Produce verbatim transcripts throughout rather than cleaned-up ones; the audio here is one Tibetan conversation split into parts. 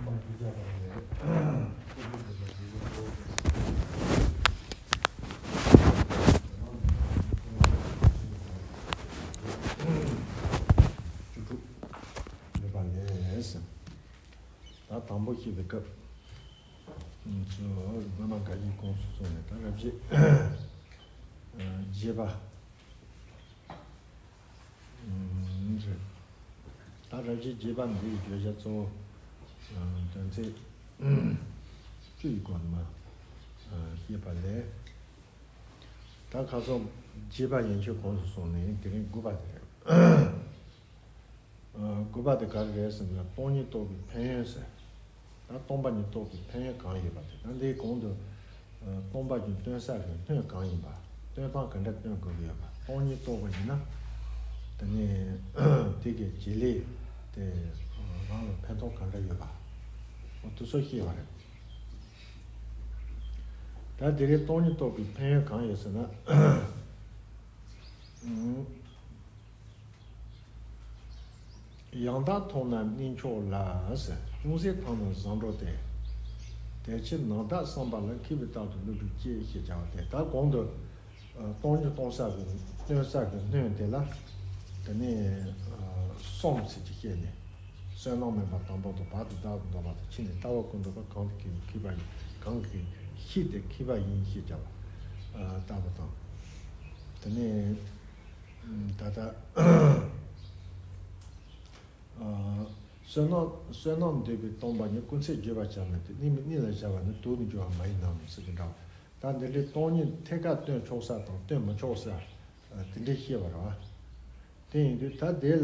ད་དང་པོ་བཤད་པའི་སྐབས་ཚོ་སྔོན་མ་འགའ་ཡིས་གོང་སུ་སོང་ནས་ད་རབ་བྱེད་རྒྱས་པ་རེད། ད་རབ་བྱེད་རྒྱས་པ་འདིའི་བརྗོད་བྱ་གཙོ་བོ་དོན་ཚན་བཅུ་ཡི་སྒོ་ནས་མར་བཤད་པ་ལས། ད་ཁ་སང་རྒྱས་པ་ཡན་ཆོད་གོང་སུ་སོང་ནས་དེ་རིང་དགུ་པ་དེ་རེད། དགུ་པ་དེ་ག་རེ་རེད་ཟེར་ན་སྟོང་ཉིད་རྟོགས་པའི་ཕན་ཡོན་ཟེར། ད་སྟོང་པ་ཉིད་རྟོགས་པའི་ཕན་ཡོན་གང་ཡོད་པ་དེ་ད་འདིའི་གོང་དུ་སྟོང་པ་ཉིད་སྟོན་ས་གི་སྣོད་གང་ཡིན་པ། སྟོན་སྟངས་ག་འདྲ་སྟོན་དགོས་ཀྱི་ཡོད་པ། སྟོང་ཉིད་རྟོགས་པ་ཡིན་ན་དེ་ནས་དེ་གི་བྱེད་ལས་དེ་རང་ལ་ཕན་ཐོགས་ག་འདྲ་ཡོད་པ། འོ་དེ་ཚོ་ཤེས་པ་རེད། ད་དེ་རིང་སྟོང་ཉིད་རྟོགས་པའི་ཕན་ཡོན་གང་ཡོད་ཟེར་ན། ཡང་དག་མཐོང་ན་གནས་མཆོག་ལ་ཟེར། ཅུང་ཟད་མཐོང་ན་བཟང་འགྲོ་སྟེ། དེ་ཕྱིར་ནང་བདག་བསམ་པ་ལ། མཁས་པའི་རྟག་ཏུ་བསླུ་བྲིད་ཅེས་ཞེས་བྱ་བ་སྟེ། ད་གོང་དུ་སྟོང་ཉིད་སྟོན་ས་གི་སྟོན་ས་གི་སྣོད་དེ་ལ་དེ་ནས་གསུམ་ཟེར་གྱི་བཤད་ནས། བསོད་ནམས་མེད་པ་དང་པོ་དང་བར་དུ་བདག་ཏུ་འཛིན་པ་དང་། ཕྱི་ནས་ལྟ་བ་ཀུན་རྟོག་པ། གང་དེ་སྐྱེས་ནས་མཁས་པ་ཡིན། གང་གིས་ཤེས་ཏེ་མཁས་པ་ཡིན་ཞེས་བྱ་བ་ལྟ་བུ་དང་། དེ་ནས་ད་ལྟ་བསོད་ནམས་བསོད་ནམས་འདོད་པས་སྟོང་པ་ཉིད། ཀུན་ཚེ་བརྗོད་པར་བྱ་མིན་ཏེ། གནས་མིན་གནས་ལ་བྱ་བ་ནི། དུག་ནི་སྦྱོར་བ་མ་ཡིན་ནམ་ཟེར་གྱི་འདྲ་བ། ད་འདི་འདྲའི་སྟོང་ཉིད་ཐད་ཀར་སྟོན་ཆོག་ས་དང་སྟོན་མི་ཆོག་ས་དེ་འདྲའི་བཤད་པ་རེད་བ། དེ་ཡིན་དུས་ད་དེ་ལ་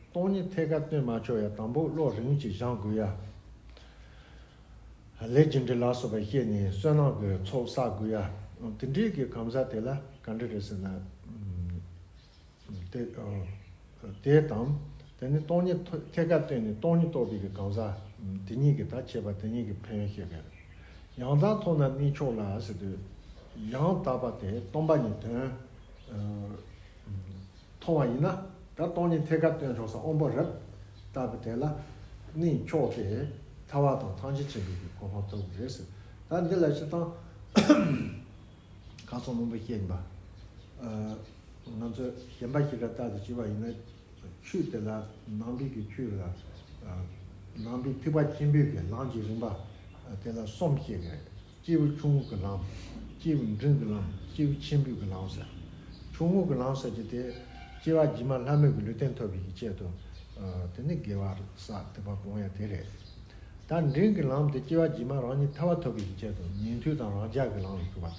སྟོང་ཉིད་ཐད་ཀར་སྟོན་མ་ཆོག་ཡ་དང་པོ་བློ་རིང་ཅིག་སྦྱང་དགོས་ཡ། ལས་རྒྱུ་འབྲས་ལ་སོགས་པ་བཤད་ནས་བསོད་ནམས་ཀྱི་ཚོགས་བསགས་དགོས་ཡ། དེ་འདྲའི་གི་གང་ཟག་དེ་ལ་ག་འདྲ་རེད་ཟེར་ན། དེ་དེ་དང་། དེ་ནི་སྟོང་ཉིད་ཐད་ཀར་བསྟན་ནས་སྟོང་ཉིད་རྟོགས་པའི་གི་གང་ཟག་དེ་གཉིས་ཀྱི་ད་ཁྱད་པར་དེ་གཉིས་ཀྱི་ཕན་ཡོན་བཤད་པ་རེད། ཡང་དག་མཐོང་ན་གནས་མཆོག་ལ་ཟེར་དུས། ཡང་དག་པ་དེ་སྟོང་པ་ཉིད་དོན་མཐོང་བ་ཡིན་ན། ད་སྟོང་ཉིད་ཐད་ཀར་སྟོན་ཆོག་ས་དབང་པོ་རབ་ལྟ་བུ་དེ་ལ་གནས་མཆོག་སྟེ། ཐར་པ་དང་ཐམས་ཅད་མཁྱེན་པའི་གི་གོ་འཕང་ཐོབ་ཀྱི་རེད་ཟེར། ད་འདི་ལ་སྤྱིར་བཏང་ཁ་སང་མང་པོ་བཤད་ཡིན་པ། ང་ཚོས་གཞན་པ་ཞིག་ལ་ལྟ་དུ་བྱས་པ་ཡིན་ན། ཆོས་དེ་ལ་ནང་པའི་གི་ཆོས་ལ་ནང་པའི་ཐེག་པ་ཆེན་པོའི་གི་ལམ་གྱི་རིམ་པ་དེ་ལ་གསུམ་བཤད་ཀྱི་རེད། སྐྱེས་བུ་ཆུང་ངུ་གི་ལམ། སྐྱེས་བུ་འབྲིང་གི་ལམ། སྐྱེས་བུ་ཆེན་པོའི་གི་ལམ་ཟེར། ཆུང་ངུ་གི་ལམ་ཟེར་གྱི་དེ་སྐྱེ་བ་རྗེས་མ་ལྷ་མོ་གི་ལུས་རྟེན་ཐོབ་པའི་གི་ཆེད་དུ་དེ་ནི་དགེ་བ་བསགས་ཐེག་པ་སྤོང་ཡ་དེ་རེད། ད་འབྲིང་གི་ལམ་དེ་སྐྱེ་བ་རྗེས་མ་རང་ཉིད་ཐར་པ་ཐོབ་པའི་གི་ཆེད་དུ་ཉན་ཐོས་དང་རང་རྒྱལ་གྱི་ལམ་ལ་ཞུགས་པ་ལྟ་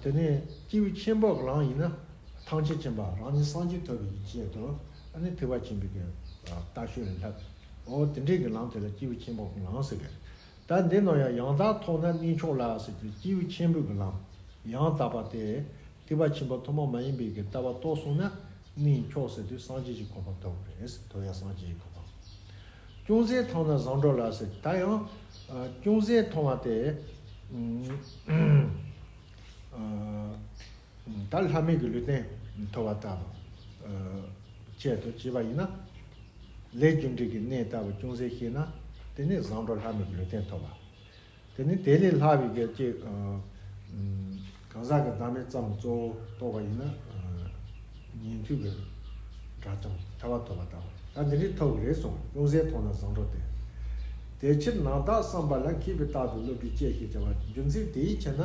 བུ། དེ་ནས་སྐྱེས་བུ་ཆེན་པོ་གི་ལམ་ཡིན་ན་ཐམས་ཅད་མཁྱེན་པ་རང་ཉིད་སངས་རྒྱས་ཐོབ་པའི་གི་ཆེད་དུ་ཨ་ནི་ཐེག་པ་ཆེན་པོའི་གི་ལྟ་སྤྱོད་ལ་སླེབས། འོ་དེ་འདྲའི་གི་ལམ་དེ་ལ་སྐྱེས་བུ་ཆེན་པོ་གི་ལམ་ཟེར་གི། ད་འདི་ནང་ཡང་ཡང་དག་མཐོང་ན་གནས་མཆོག་ལ་ཟེར་དུས་སྐྱེས་བུ་ཆེན་པོའི་གི་ལམ། ཡང་དག་པ་དེ་ཐེག་པ་ཆེན་པོ་ཐུན་མོང་མ་ཡིན་པའི་གི་ལྟ་བ་རྟོགས་སོང་ན་གནས་མཆོག་ཟེར་དུས་སངས་རྒྱས་ཀྱི་གོ་འཕང་ཐོབ་རེད། ཐོབ་ཡ་སངས་རྒྱས་ཀྱི་གོ་འཕང་། ཅུང་ཟད་མཐོང་ན་བཟང་འགྲོ་ལ་ཟེར། ད་ཡང་ཅུང་ཟད་མཐོང་བ་དེ་ད་ལྷ་མོའི་གི་ལུས་རྟེན་ཐོབ་པ་ལྟ་བུ་ཆེད་དུ་བྱས་པ་ཡིན་ན། ལས་རྒྱུ་འབྲས་ཀྱི་གནས་ལྟ་བུ་ཅུང་ཟད་ཤེས་ན་དེ་ནི་བཟང་འགྲོ་ལྷ་མོའི་གི་ལུས་རྟེན་ཐོབ་པ། དེ་ནི་དེ་ལས་ལྷག་པའི་གལ་ཆེ། གང་ཟག་གི་བདག་མེད་ཙམ་གཙོ་བོ་རྟོགས་པ་ཡིན་ན། ཉན་ཐོས་ཀྱི་དགྲ་བཅོམ་ཐར་པ་ཐོབ་པ་ལྟ་བུ། ད་འདི་འདྲའི་ཐོབ་ཀྱི་རེད་གསུངས། ཅུང་ཟད་མཐོང་ན་བཟང་འགྲོ་སྟེ། དེ་ཕྱིར་ནང་བདག་བསམ་པ་ལ། མཁས་པའི་རྟག་ཏུ་བསླུ་བྲིད་ཅེས་ཞེས་བྱ་བ། རྒྱུ་མཚན་དེའི་ཕྱིར་ན་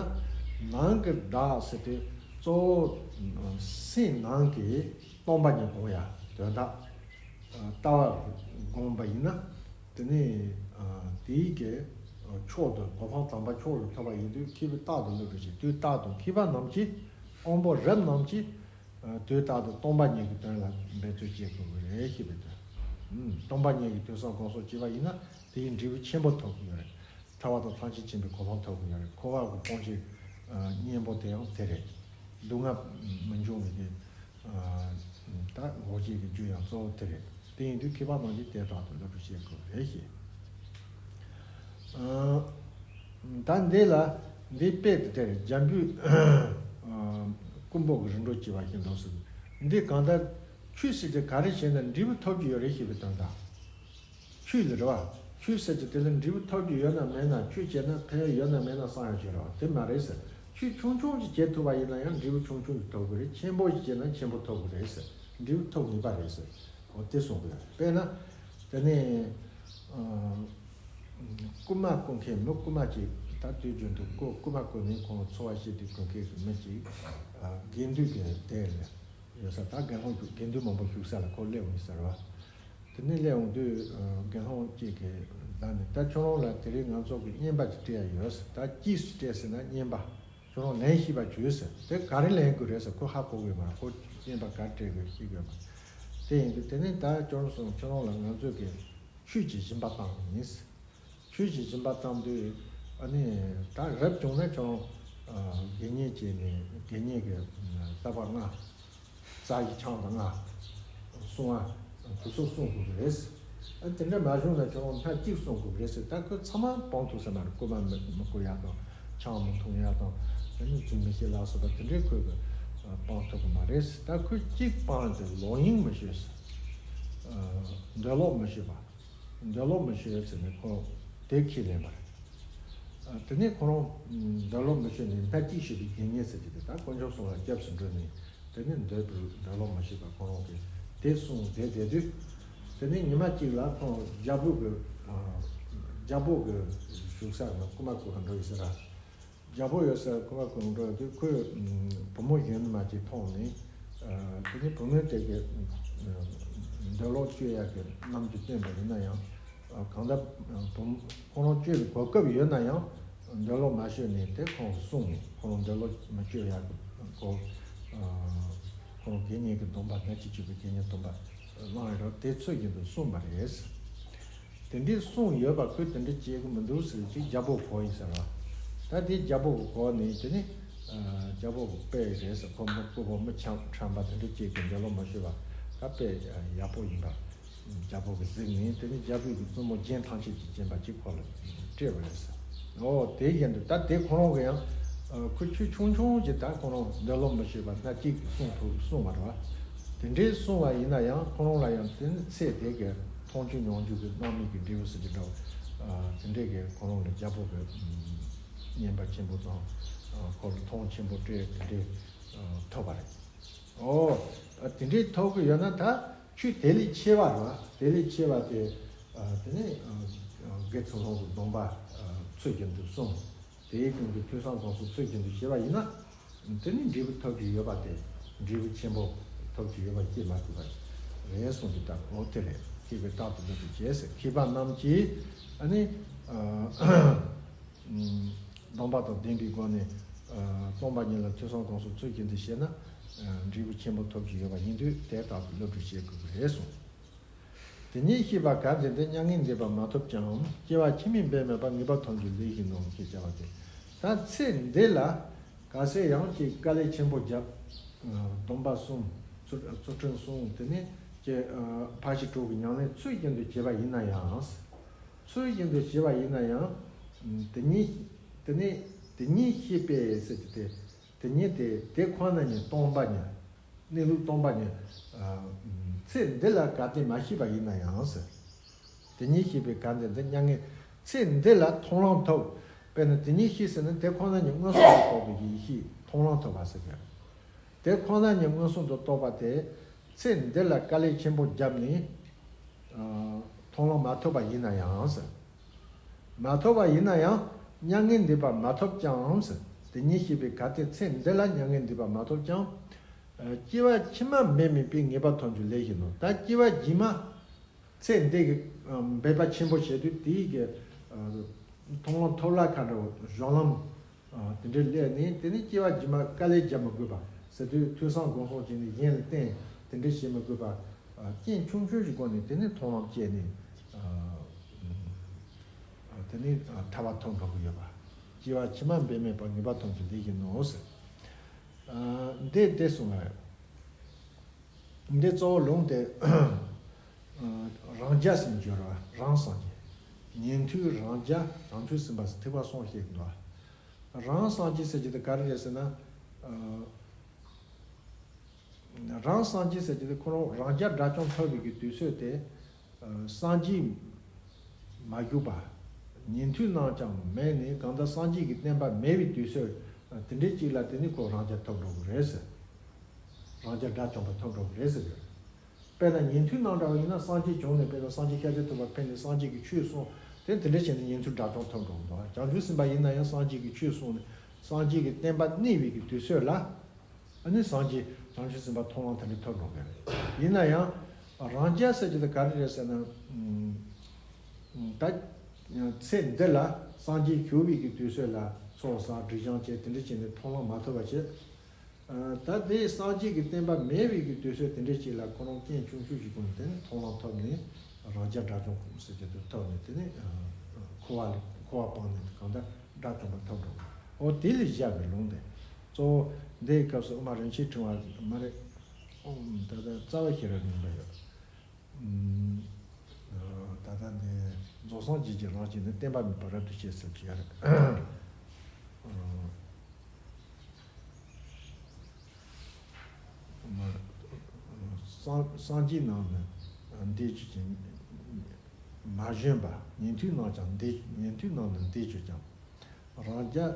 ནང་གི་བདག་ཟེར་དུས་གཙོ་བོ་སེམས་ནང་གི་སྟོང་པ་ཉིད་དགོངས་ཡ་དོན་དག་ལྟ་བ་དགོངས་པ་ཡིན་ན། དེ་ནས་དེའི་གི་མཆོག་ཏུ་གོ་འཕང་དམ་པ་མཆོག་ཏུ་ཐོབ་པ་ཡིན་དུས་མཁས་པའི་རྟག་ཏུ་བསླུ་བྲིད་ཅེས། དུས་རྟག་ཏུ་མཁས་པ་རྣམས་ཀྱིས་དབང་པོ་རབ་རྣམས་ཀྱིས་དུས་རྟག་ཏུ་སྟོང་པ་ཉིད་ཀྱི་དོན་ལ་འབད་རྩོལ་བྱེད་དགོས་ཀྱི་རེད་ཞེས་པའི་དོན། སྟོང་པ་ཉིད་ཀྱི་དོན་བསམ་གང་སོགས་བྱས་པ་ཡིན་ན་དེའི་འབྲས་བུ་ཆེན་པོ་ཐོབ་ཀྱི་ཡོད་རེད། ཐར་པ་དང་ཐམས་ཅད་མཁྱེན་པའི་གོ་འཕང་ཐོབ་ཀྱི་ཡོད་རེད། འཁོར་བ་གི་སྤོང་བྱེད་གཉེན་པོ་དེ་ཡང་དེ་རེད། སྡུག་བསྔལ་མི་འབྱུང་བའི་གི་ད་འགོག་བྱེད་ཀྱི་རྒྱུ་ཡང་གཙོ་བོ་དེ་རེད། དེ་ཡིན་དུས་མཁས་པ་རྣམས་ཀྱིས་དེ་རྟག་ཏུ་བསླུ་བྲིད་བྱེད་དགོས་རེད་ཞེས། ད་འདི་ལ་འདི་དཔེ་དེ་དེ་རེད། འཇམ་པོའི་རྐུན་པོ་གི་རིམ་གྲོ་བྱེད་པ་ཞིག་འདུག་ཟེར། འདི་གང་ལྟར་ཆོས་ཟེར་དེ་ག་རེ་བྱས་ན་འབྲས་བུ་ཐོབ་ཀྱི་ཡོད་རེད་ཞེས་པའི་དོན་དང་། ཆོས་ལ་རེད་བ། ཆོས་ཟེར་གྱི་དེ་ལ་འབྲས་བུ་ཐོབ་རྒྱུ་ཡོད་ན་མེད་ན། ཆོས་བྱས་ན་ཕན་ཡོན་ཡོད་ན་མེད་ན་བསམ་ཡག་ཅིག་རེད་བ། དེ་མ་རེད་ཟེར། ཆོས་ཆུང་ཆུང་ཅིག་བྱེད་ཐུབ་པ་ཡིན་ན་ཡང་འབྲས་བུ་ཆུང་ཆུང་ཅིག་ཐོབ་གི་རེད། ཆེན་པོ་ཞིག་བྱས་ན་ཆེན་པོ་ཐོབ་གི་རེད་ཟེར། འབྲས་བུ་ཐོབ་ངེས་པ་རེད་ཟེར། འོ་དེ་གསུངས་པ་རེད། དཔེར་ན། དེ་ནས་ཨ། རྐུན་མ་རྐུ་མཁན་མི་རྐུ་མ་ཅིག་ད་དུས་རྒྱུན་དུ་རྐུ་རྐུན་མ་རྐུ་ནས་ཁོང་འཚོ་བ་སྐྱེལ་དུས་དགོས་མཁན་གྱི་མི་ཅིག་ཨ། དགེ་འདུན་གྱི་སྡེ་ལ་ཡོད་ས། ད་དགེ་སློང་དགེ་འདུན་མང་པོ་བཞུགས་ས་ལ་ཁོ་སླེབས་ཡོང་ཟེར་བ། དེ་ནས་སླེབས་ཡོང་དུས་ཨ། དགེ་སློང་གཅིག་གིས་བདག་ནི་ད་ཁྱོད་རང་ལ་དེ་རིང་ང་ཚོ་གི་རྔན་པ་ཅིག་སྤྲད་ཡ་ཡོད་ཟེར། ད་ཅི་ཞིག་སྤྲད་ཟེར་ན་རྔན་པ། ཁྱོད་རང་ལེན་ཤེས་པ་བྱོས་ཟེར། དེ་ག་རེ་ལེན་དགོས་རེད་ཟེར་ཁོ་ཧ་གོ་གི་མ་རེད། ཁོ་རྔན་པ་ག་རེ་སྤྲད་དགོས་ཤེས་དགོས་མ་རེད། དེ་ཡིན་དུས་དེ་ནས་ད་ཁྱོད་རང་སོང་ཁྱོད་རང་ལ་ང་ཚོས་གི་ཆོས་ཀྱི་སྦྱིན་པ་བཏང་ཡིན་ཟེར། ཆོས་ཀྱི་སྦྱིན་པ་བཏང་དུས་ཨ་ནི་ད་རབ་བྱུང་ན་ཁྱོད་རང་དགེ་བསྙེན་བྱས་ནས་དགེ་བསྙེན་གྱི་བསླབ་པ་ལྔ། རྩ་བའི་ཆང་དང་ལྔ། བསྲུང་བ། དེ་ཚོ་བསྲུང་དགོས་ཀྱི་རེད། ཨ་དེ་འདྲ་མ་བྱུང་ན་ཁྱོད་རང་སྣ་གཅིག་བསྲུང་དགོས་ཀྱི་རེད་ཟེར། ད་ཁོས་ཚང་མ་སྤང་ཐུབ་ས་མ་རེད། རྐུན་མ་མི་མི་རྐུ་ཡག་དང་། ཆང་མི་འཐུང་ཡག་དང་། དེ་ནས་རྫུན་མི་བཤད་ལ་སོགས་པ་དེ་འདྲའི་ཁོས་གི་སྤང་ཐུབ་ཀྱི་མ་རེད་ཟེར། ད་ཁོས་གཅིག་སྤངས་ཏེ་ལོག་གཡེམ་མི་བྱེད་ཟེར། འདོད་ལོག་མི་བྱེད་པ། འདོད་ལོག་མི་བྱེད་ཟེར་ནས་ཁོ་དེ་ཁས་ལེན་པ་རེད། ཨ། དེ་ནས་ཁོ་རང་འདོད་ལོག་མི་བྱེད་ནས་སྣ་གཅིག་བྱེད་པའི་དགེ་བསྙེན་ཟེར་གྱི་དེ་ད་དཀོན་མཆོག་གསུམ་ལ་སྐྱབས་སུ་འགྲོ་ནས། དེ་ནས་འདོད་པའི་འདོད་ལོག་མི་བྱེད་པ་ཁོ་རང་གིས་དེ་གསུངས་བསྡད་བསྡད་དུས། དེ་ནས་ཉི་མ་གཅིག་ལ་ཁོང་རྒྱལ་པོ་གི། ཨ། རྒྱལ་པོ་གི་བཞུགས་ས་ལ་རྐུན་མ་རྐུ་ག་འགྲོ་ཡི་ཟེར་ར། རྒྱལ་པོ་ཡོད་སར་རྐུན་མ་རྐུ་འགྲོ་ཡོད་དུས་ཁོས་བུ་མོ་གཞོན་ནུ་མ་ཅིག་མཐོང་ནས། ཨ། དེ་ནས་བུ་མོས་དེ་གི་འདོད་ལོག་གཅོད་ཡག་གི་རྣམ་འགྱུར་བསྟན་པ་ཡིན་ན་ཡང་། ཨ། གང་ལྟར་བུ་མོ་ཁོ་རང་གཅོད་པའི་གོ་སྐབས་ཡོད་ན་ཡང་འདོད་ལོག་མ་གཅོད་ནས་དེ་ཁོང་གིས་བསྲུངས་ནས་ཁོ་རང་འདོད་ལོག་མ་གཅོད་ཡག་གི་གོ། ཨ། ཁོ་རང་དགེ་བསྙེན་གྱི་སྡོམ་པ་སྣ་གཅིག་བྱེད་པའི་དགེ་བསྙེན་སྡོམ་པ་བླངས་ཡོད་ར། དེ་ཚུལ་བཞིན་དུ་བསྲུངས་པ་རེད། དེ་འདྲའི་གསུངས་ཡོད་པ་ཁོས་དེ་འདྲ་བྱེད་ཀྱི་མི་འདུག་ཟེར་ཅིག་རྒྱལ་པོ་གོ་ཡིན་ཟེར་བ། ད་དེ་རྒྱལ་པོ་གིས་གོ་ནས་དེ་ནི། ཨ། རྒྱལ་པོ་གི་དཔེ་རེད་ཟེར། ཁོ་མི་རྐུ་བ་མི་ཆ་ཁྲམ་པ་དེ་འདྲ་བྱེད་ཀྱི་འདོད་ལོག་མ་ཤོར་བ་ད་དཔེ་ཡག་པོ་ཡིན་པ། རྒྱལ་པོ་གིས་གཟིགས་ནས་དེ་ནི་རྒྱལ་པོ་གི་བཙུན་མོ་རྒྱན་ཐམས་ཅད་ཀྱི་སྦྱིན་པ་ཅིག་ཁོ་ལ་སྤྲད་པ་རེད་ཟེར། ཨོ་དེ་བཞིན་དུ་ད་དེ་ཁོ་རང་གི་ཡང་། ཨ། ཁོ་ཆོས་ཆུང་ཆུང་ཅིག་ད་ཁོ་རང་འདོད་ལོག་མི་ཤོར་བ་སྣ་གཅིག་གིས་བསྲུང་ཐུབ་བསྲུང་བ་རེད་བ། དེ་འདྲའི་བསྲུང་བ་ཡིན་ན་ཡང་ཁོ་རང་ལ་ཡང་དེ་ནི་ཚེ་འདི་གི་མཐོང་ཆོས་མྱོང་ཆོས་ཀྱི་རྣམ་སྨིན་གྱི་འབྲས་བུ་ཟེར་གྱི་འདྲ་བ། ཨ། དེ་འདྲའི་གི་ཁོ་རང་ལ་རྒྱལ་པོ་གི་བསྙེན་པ་ཆེན་པོ་དང་། ཨ། ཁོ་ལ་མཐོང་ཆེན་པོ་སྤྲད་དེ་འདྲའི། ཨ། ཐོབ་པ་རེད། ཨོ། ཨ། དེ་འདྲའི་ཐོབ་ཀྱི་ཡོད་ན་ད་ཆོས་དེ་ལས་ཆེ་བ་རེད་བ། དེ་ལས་ཆེ་བ་དེ། ཨ། དེ་ནི། ཨ། དགེ་ཚུལ་སློང་གི་སྡོམ་པ། ཨ། ཚུལ་བཞིན་དུ་བསྲུང་། དེའི་སྟེང་དུ་ཐོས་བསམ་སྒོམ་གསུམ་ཚུལ་བཞིན་དུ་བྱས་པ་ཡིན་ན། དེ་ནི་འབྲས་བུ་ཐོབ་ཀྱི་ཡོད་པ་དེ། འབྲས་བུ་ཆེན་པོ་ཐོབ་ཀྱི་ཡོད་པ་སྐྱེ་མ་ཐུབ་པ་རེད་གསུངས་ཀྱི། ད་འོ་དེ་རེད། མཁས་པས་རྟག་ཏུ་སློབ་པར་བྱེད་ཟེར། མཁས་པ་རྣམས་ཀྱིས་ཨ་ནི། ཨ། སྡོམ་པ་དང་ལྡན་པའི་སྒོ་ནས། ཨ། སྟོང་པ་ཉིད་ལ་ཐོས་བསམ་སྒོམ་གསུམ་ཚུལ་བཞིན་དུ་བྱས་ན། ཨ། འབྲས་བུ་ཆེན་པོ་ཐོབ་ཀྱི་ཡོད་པ་ཡིན་དུས་དེ་རྟག་ཏུ་སློབ་ཁྲིད་བྱེད་དགོས་པ་རེད་གསུངས། དེ་ཉིད་ཤེས་པས་གལ་ཏེ་འདི། མྱ་ངན་འདས་པ་མ་ཐོབ་ཀྱང་། སྐྱེ་བ་ཕྱི་མའི་འབད་མེད་པ། ངེས་པར་ཐོབ་འགྱུར་ལེགས་ཤེས་ནོར། ཞེས་བྱ་བ་སྟེ། ད་ཚེ་འདི་ལ་གལ་སྲིད་ཡང་ཅིག་དཀའ་ལས་ཆེན་པོ་བརྒྱབ། སྡོམ་པ་བསྲུང་། ཚུལ་ཚུལ་ཁྲིམས་བསྲུང་། དེ་ནས་ཀྱི་ཕར་ཕྱིན་དྲུག་གི་ཉམས་ལེན་ཚུལ་བཞིན་དུ་བྱས་པ་ཡིན་ན་ཡང་། ཚུལ་བཞིན་དུ་བྱས་པ་ཡིན་ན་ཡང་། དེ་ཉིད་དེ་ནས་དེ་ཉིད་ཤེས་པས་ཟེར་གྱི་དེ། དེ་ཉིད་དེ་དེ་ཁོ་ན་ཉིད་སྟོང་པ་ཉིད། གནས་ལུགས་སྟོང་པ་ཉིད། ཨ། ཚེ་འདི་ལ་གལ་ཏེ་མ་ཤེས་པ་ཡིན་ན་ཡང་ཟེར། དེ་ཉིད་ཤེས་པས་གལ་ཏེ་འདི། མྱ་ངན་ཚེ་འདི་ལ་མཐོང་ལམ་ཐོབ། དཔེར་ན་དེ་ཉིད་ཤེས་ཟེར་ན་དེ་ཁོ་ན་ཉིད་མངོན་སུམ་དུ་རྟོགས་པའི་ཡེ་ཤེས་མཐོང་ལམ་ཐོབ་པ་ཟེར་གི། དེ་ཁོ་ན་ཉིད་མངོན་སུམ་དུ་རྟོགས་པ་དེ་ཚེ་འདི་ལ་དཀའ་ལས་ཆེན་པོ་བརྒྱབ་ནས། ཨ། མཐོང་ལམ་མ་ཐོབ་པ་ཡིན་ན་ཡང་ཟེར། མ་ཐོབ་པ་ཡིན་ན་ཡང་མྱ་ངན་འདས་པ་མ་ཐོབ་ཀྱང་ཟེར། དེ་ཉིད་ཤེས་པས་གལ་ཏེ་ཚེ་འདི་ལ་མྱ་ངན་འདས་པ་མ་ཐོབ་ཀྱང་། ཨ། སྐྱེ་བ་ཕྱི་མ་འབད་མེད་པའི། ངེས་པར་ཐོབ་འགྱུར་ལེགས་ཤེས་ནོར། ད་སྐྱེ་བ་རྗེས་མ་ཚེ་འདི་གི། ཨ། འབད་པ་ཆེན་པོ་བྱས་དུས་དེའི་གི། ཨ། མཐོང་ལམ་ཐོབ་ལ་ཁ་འདྲ་བོ་གཞུང་ལམ། ཨ། དེ་འདྲའི་སླེབས་ནས་དེ་ནི་སྐྱེ་བ་རྗེས་མ་དཀའ་ལས་རྒྱག་མི་དགོས་པ་ཟེར་དུས་ཐོས་བསམ་སྒོམ་གསུམ་བྱས་ནས་གཞན་ལ་བརྟེན་དེ་འདྲ་བྱེད་མི་དགོས་པ། ཨ། རྐྱེན་ཆུང་ཆུང་ཞིག་སྒོ་ནས་དེ་ནི་མཐོང་ལམ་སྐྱེས་ནས། ཨ། དེ་ནི་ཐར་པ་ཐོབ་འགྲོ་གི་ཡོད་པ། སྐྱེ་བ་ཕྱི་མ་འབད་མེད་པ། ངེས་པར་ཐོབ་འགྱུར་ལེགས་ཤེས་ནོར་ཟེར། ཨ། འདི་འདི་གསུངས་པ་རེད། འདི་གཙོ་བོ་ལུང་དེ། ཨ། རང་རྒྱལ་ཟེར་ནས་བརྗོད་ར་བ། རང་སངས་རྒྱས། ཉན་ཐོས་རང་རྒྱལ། རང་ཆོས་སེམས་དཔའ་ཟེར་ཐེག་པ་གསུམ་བཤད་ཀྱི་འདུག་རང་སངས་རྒྱས་ཟེར་གྱི་དེ་ག་རེ་རེད་ཟེར་ན། ཨ། རང་སངས་རྒྱས་ཟེར་གྱི་དེ་ཁོ་རང་རང་རྒྱལ་དགྲ་བཅོམ་ཐོབ་པའི་གི་དུས་ཚོད་དེ། ཨ། སངས་རྒྱས་ མ་གྱུར་པ། ཉན་ཐོས་རྣམས་ཀྱང་མེད་ནས་གང་ལྟར་སངས་རྒྱས་ཀྱི་བསྟན་པ་མེད་པའི་དུས་ཚོད་དེ་འདྲའི་ཅིག་ལ་དེ་ནི་ཁོ་རང་རྒྱལ་ཐོབ་འགྲོ་གི་རེད་ཟེར། རང་རྒྱལ་དགྲ་བཅོམ་པ་ཐོབ་འགྲོ་གི་རེད་ཟེར་གི། དཔེར་ན་ཉན་ཐོས་རྣམས་འདྲ་བ་ཡིན་ན་སངས་རྒྱས་བྱུང་ནས་དཔེར་ན་སངས་རྒྱས་ཤཱཀྱ་ཐུབ་པ་ཕེབས་ནས་སངས་རྒྱས་ཀྱི་ཆོས་གསུངས་དེ་དེ་འདྲ་བྱས་ནས་ཉན་ཐོས་དགྲ་བཅོམ་ཐོབ་འགྲོ་གི་འདུག་བྱང་ཆུབ་སེམས་དཔའ་ཡིན་ན་ཡང་སངས་རྒྱས་ཀྱི་ཆོས་གསུངས་ནས་སངས་རྒྱས་ཀྱི་བསྟན་པ་གནས་པའི་གི་དུས་ཚོད་ལ། ཨ་ནི་སངས་རྒྱས་བྱང་ཆུབ་སེམས་དཔའ་མཐོང་ལམ་དེ་འདྲ་ཐོབ་འགྲོ་གི་རེད། ཡིན་ན་ཡང་རང་རྒྱལ་ཟེར་གྱི་དེ་ག་རེ་རེད་ཟེར་ན། ཨུམ། ད་ཚེ་འདི་ལ་སངས་རྒྱས་བཞུགས་པའི་གི་དུས་ཚོད་ལ་ཚོགས་བསགས་སྒྲིབ་སྦྱང་བྱས་དེ་འདྲ་བྱས་ནས་མཐོང་ལམ་མ་ཐོབ་པ་བྱས། ཨ། ད་དེ་སངས་རྒྱས་ཀྱི་བསྟན་པ་མེད་པའི་གི་དུས་ཚོད་དེ་འདྲ་ཅིག་ལ་ཁོ་རང་རྐྱེན་ཆུང་ཆུང་ཞིག་བྱུང་ནས་དེ་ནི་མཐོང་ལམ་ཐོབ་ནས་རང་རྒྱལ་དགྲ་བཅོམ་ཟེར་གྱི་དེ་ཐོབ་ནས་དེ་ནི་འཁོར་བ་ལས་འཁོར་བ་སྤངས་ནས་གང་ལྟར་དགྲ་བཅོམ་པ་ཐོབ་འགྲོ་གི། འོ་དེ་ལས་བཞག་པའི་ལུང་དེ། གཙོ་བོ་འདིའི་སྐབས་སུ་དབུ་མ་རིན་ཆེན་ཕྲེང་བ་མ་རེད། ཨོམ། ད་ལྟ་རྩ་བ་ཤེས་རབ་སྙིང་པོ་ཡོད། ཨུམ། ད་ལྟ་འདི་རྫོགས་སངས་རྒྱས་ཀྱི་རང་བཞིན་ནི་བསྟན་པ་མེད་པར་རབ་ཏུ་ཕྱེ་ཟེར་གྱི་ཡོད་རེད། ཨ། སངས་སངས་རྒྱས་རྣམས་ནི་འདས་གྱུར་ཅིང་། མ་བྱོན་པ། ཉན་ཐོས་རྣམས་ཀྱང་འདས། ཉན་ཐོས་རྣམས་ནི་འདས་གྱུར་ཀྱང་། རང་རྒྱལ།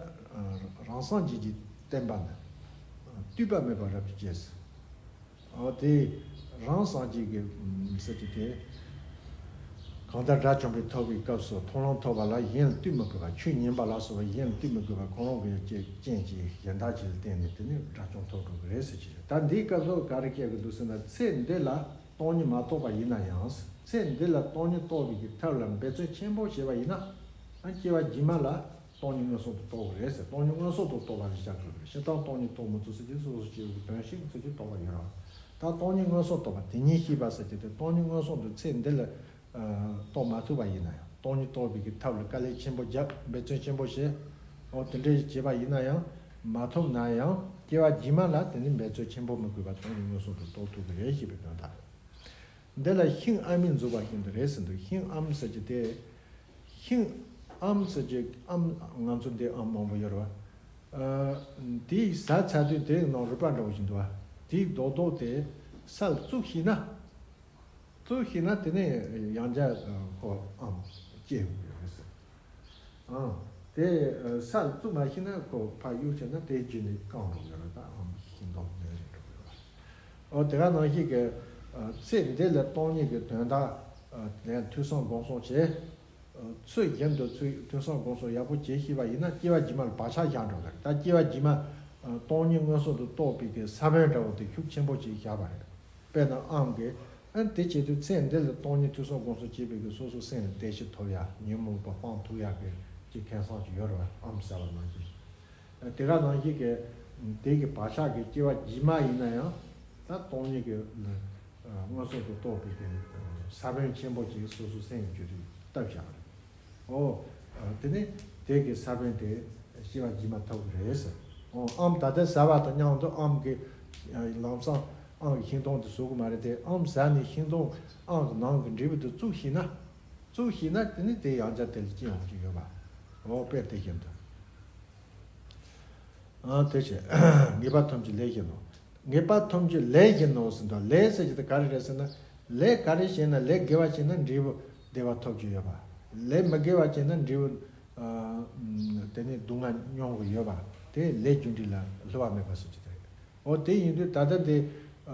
རང་སངས་རྒྱས་ཀྱི་བསྟན་པ་ནི། བཏུས་པ་མེད་པར་རབ་ཏུ་སྐྱེས། འོ་དེ་རང་སངས་རྒྱས་ཀྱི་ཟེར་གྱི་དེ། གང་ལྟར་དགྲ་བཅོམ་པའི་ཐོབ་པའི་སྐབས་སུ་མཐོང་ལམ་ཐོབ་པ་ལ་གཞན་ལ་བསྟུན་མི་དགོས་པ། ཆོས་ཉན་པ་ལ་སོགས་པ་གཞན་ལ་བསྟུན་མི་དགོས་པ། གང་རུང་གི་རྐྱེན་གྱིས་གཞན་དག་ཅིག་ལ་བརྟེན་ནས་དེ་ནི་དགྲ་བཅོམ་ཐོབ་འགྲོ་གི་རེད་ཟེར་གྱི་རེད། ད་འདིའི་སྐབས་སུ་ག་རེ་སྐྱེ་གི་འདུག་ཟེར་ན། ཚེ་འདི་ལ་སྟོང་ཉིད་མ་རྟོགས་པ་ཡིན་ན་ཡང་། ཚེ་འདི་ལ་སྟོང་ཉིད་རྟོགས་པའི་གི་ཐབས་ལ་འབད་བརྩོན་ཆེན་པོ་བྱས་པ་ཡིན་ན། ཨ། སྐྱེ་བ་རྗེས་མ་ལ་སྟོང་ཉིད་མངོན་སུམ་དུ་རྟོགས་པ་རེད་ཟེར། སྟོང་ཉིད་མངོན་སུམ་དུ་རྟོགས་པ་ཞིག་བྱ་དགོས་པ་རེད། སྤྱིར་བཏང་སྟོང་ཉིད་རྟོགས་མི་ཚུགས་ཟེར་གྱི་སོ་སོ་སྐྱེ་བོའི་དོན་ཞིག་ཚུལ་གྱིས་རྟོགས་པ་ཡོད་རེད། ད་སྟོང་ཉིད་མངོན་སུམ་རྟོགས་པ་དེ་ཉིད་ཤེས་པ་ཟེར་གྱི་དེ་སྟོང་ཉིད་མངོན་སུམ་དུ་ཚེ་འདི་ལ་རྟོགས་མ་ཐུབ་པ་ཡིན་ན་ཡང་སྟོང་ཉིད་རྟོགས་པའི་གི་ཐབས་ལ་དཀའ་ལས་ཆེན་པོ་བརྒྱབ། འབད་བརྩོན་ཆེན་པོ་བྱས། འོ་དེ་འདྲ་བྱས་པ་ཡིན་ན་ཡང་མ་ཐུབ་ན་ཡང་སྐྱེ་བ་རྗེས་མ་ལ་དེ་ནི་འབད་བརྩོན་ཆེན་པོ་མི་དགོས་པར་སྟོང་ཉིད་མངོན་སུམ་དུ་རྟོགས་ཐུབ་ཀྱི་རེད་ཞེས་པའི་དོན་དག་རེད། འདི་ལ་ཤིང་ཨ་མའི་མཛུབ་བཞིན་དུ་རེད་ཟེར་འདུག་ཤིང་ཨ་མ་ཟེར་གྱི་དེ། ཤིང་ཨ་མ་ཟེར་གྱི་ཨ་མ་ང་ཚོ་འདི་ཨ་མ་མང་པོ་ཡོད་རེད་བ། ཨ། དེའི་ཟ་ཚར་དུས་དེའི་ནང་རུས་པ་འདྲ་བོ་ཞིག་འདུག་བ། དེའི་རྡོག་རྡོག་དེ་སར་བཙུགས་ཤེས་ན། བཙུགས་ཤེས་ན་དེ་ནས་ཡང་བསྐྱར་ཁོ་ཨ་མ་སྐྱེ་འོང་གི་རེད་ཟེར། ཨང་། དེ་ས་ལ་བཙུགས་མ་ཤེས་ན་ཁོ་ཕར་གཡུག་བྱས་ན་དེ་རྗེས་ནས་སྐམ་འགྲོ་གི་རེད། ད་ཨང་ཤིང་སྡོང་ནས་རེད་འགྲོ་གི་རེད། ཨོ་དེ་ག་ནང་བཞིན་གྱི་ཚེ་འདི་ལ་སྟོང་ཉིད་ཀྱི་དོན་དག་ལ་ཐོས་བསམ་སྒོམ་གསུམ་བྱས། ཚུལ་བཞིན་དུ་ཚུལ་ཐོས་བསམ་སྒོམ་གསུམ་ཡག་པོ་བྱེད་ཤེས་པ་ཡིན་ན་སྐྱེ་བ་རྗེས་མ་ལ་བག་ཆགས་བཞག་འགྲོ་གི་རེད། ད་སྐྱེ་བ་རྗེས་མ་སྟོང་ཉིད་མངོན་སུམ་དུ་རྟོགས་པའི་གི་ས་བོན་འདྲ་བོ་དེ་ཤུགས་ཆེན་པོ་ཅིག་བཞག་པ་རེད། དཔེར་ན་ཨ་མ་གིས་ཨ་ནི་དེ་བྱེད་དུས་ཚེ་འདི་ལ་སྟོང་ཉིད་ཐོས་བསམ་སྒོམ་གསུམ་བྱེད་པའི་གི་སོ་སོའི་སེམས་ལ་བདེ་སྐྱིད་ཐོབ་ཡ། ཉོན་མོངས་པ་སྤང་ཐུབ་ཡ་གི་ཅིག་ཁེ་བཟང་ཅིག་ཡོད་རེད་བ། ཨ་མ་ཟེར་བ་ནང་བཞིན། དེ་ག་ནང་བཞིན་གི་དེ་གི་བག་ཆགས་ཀྱི་སྐྱེ་བ་རྗེས་མ་ཡིན་ན་ཡང་ད་སྟོང་ཉིད་ཀྱི་མངོན་སུམ་དུ་རྟོགས་པའི་གི་ས་བོན་ཆེན་པོ་ཅིག་སོ་སོའི་སེམས་ཀྱི་རྒྱུད་དུ་བཏབ་བཞག་པ་རེད། ཨོ། དེ་ནས་དེ་གི་ས་བོན་དེ་སྐྱེ་བ་རྗེས་མ་ཐོབ་ཀྱི་རེད་ཟེར། ཨོ་ཨ་མ་ད་ལྟ་ཟ་བ་དང་མཉམ་དུ་ཨ་མ་གི་ལམ་སང་ཨ་མ་གི་ཤིང་སྡོང་དེ་ཟ་གི་མ་རེད་དེ། ཨ་མ་ཟ་ནས་ཤིང་སྡོང་ཨ་མ་གི་ནང་གི་འབྲས་བུ་དེ་བཙུགས་ཤེས་ན། བཙུགས་ཤེས་ན་དེ་ནི་དེ་ཡང་བསྐྱར་དེ་ལ་སྐྱེ་འོང་གི་ཡོད་པ། ཨོ་དཔེ་དེ་བཞིན་དུ། ཨ་དེ་བྱས། ངེས་པ་ཐམས་ཅད་ལས་བཞིན་ནོ། ངེས་པ་ཐམས་ཅད་ལས་བཞིན་ནོ་ཟེར་འདུག་ལས་ཟེར་གྱི་དེ་ག་རེ་རེད་ཟེར་ན། ལས་ག་རེ་བྱས་ན། ལས་དགེ་བ་བྱས་ན་འབྲས་བུ་བདེ་བ་ཐོབ་ཀྱི་ཡོད་པ། ལས་མི་དགེ་བ་བྱས་ན་འབྲས་བུ་ཨ་དེ་ནི་སྡུག་བསྔལ་མྱོང་གི་ཡོད་པ། དེ་ལས་རྒྱུ་འབྲས་ལ་བསླུ་བ་མེད་པ་ཟེར་གྱི་དེ་རེད། འོ་དེ་ཡིན་དུས་ད་ལྟ་དེ་ཨ་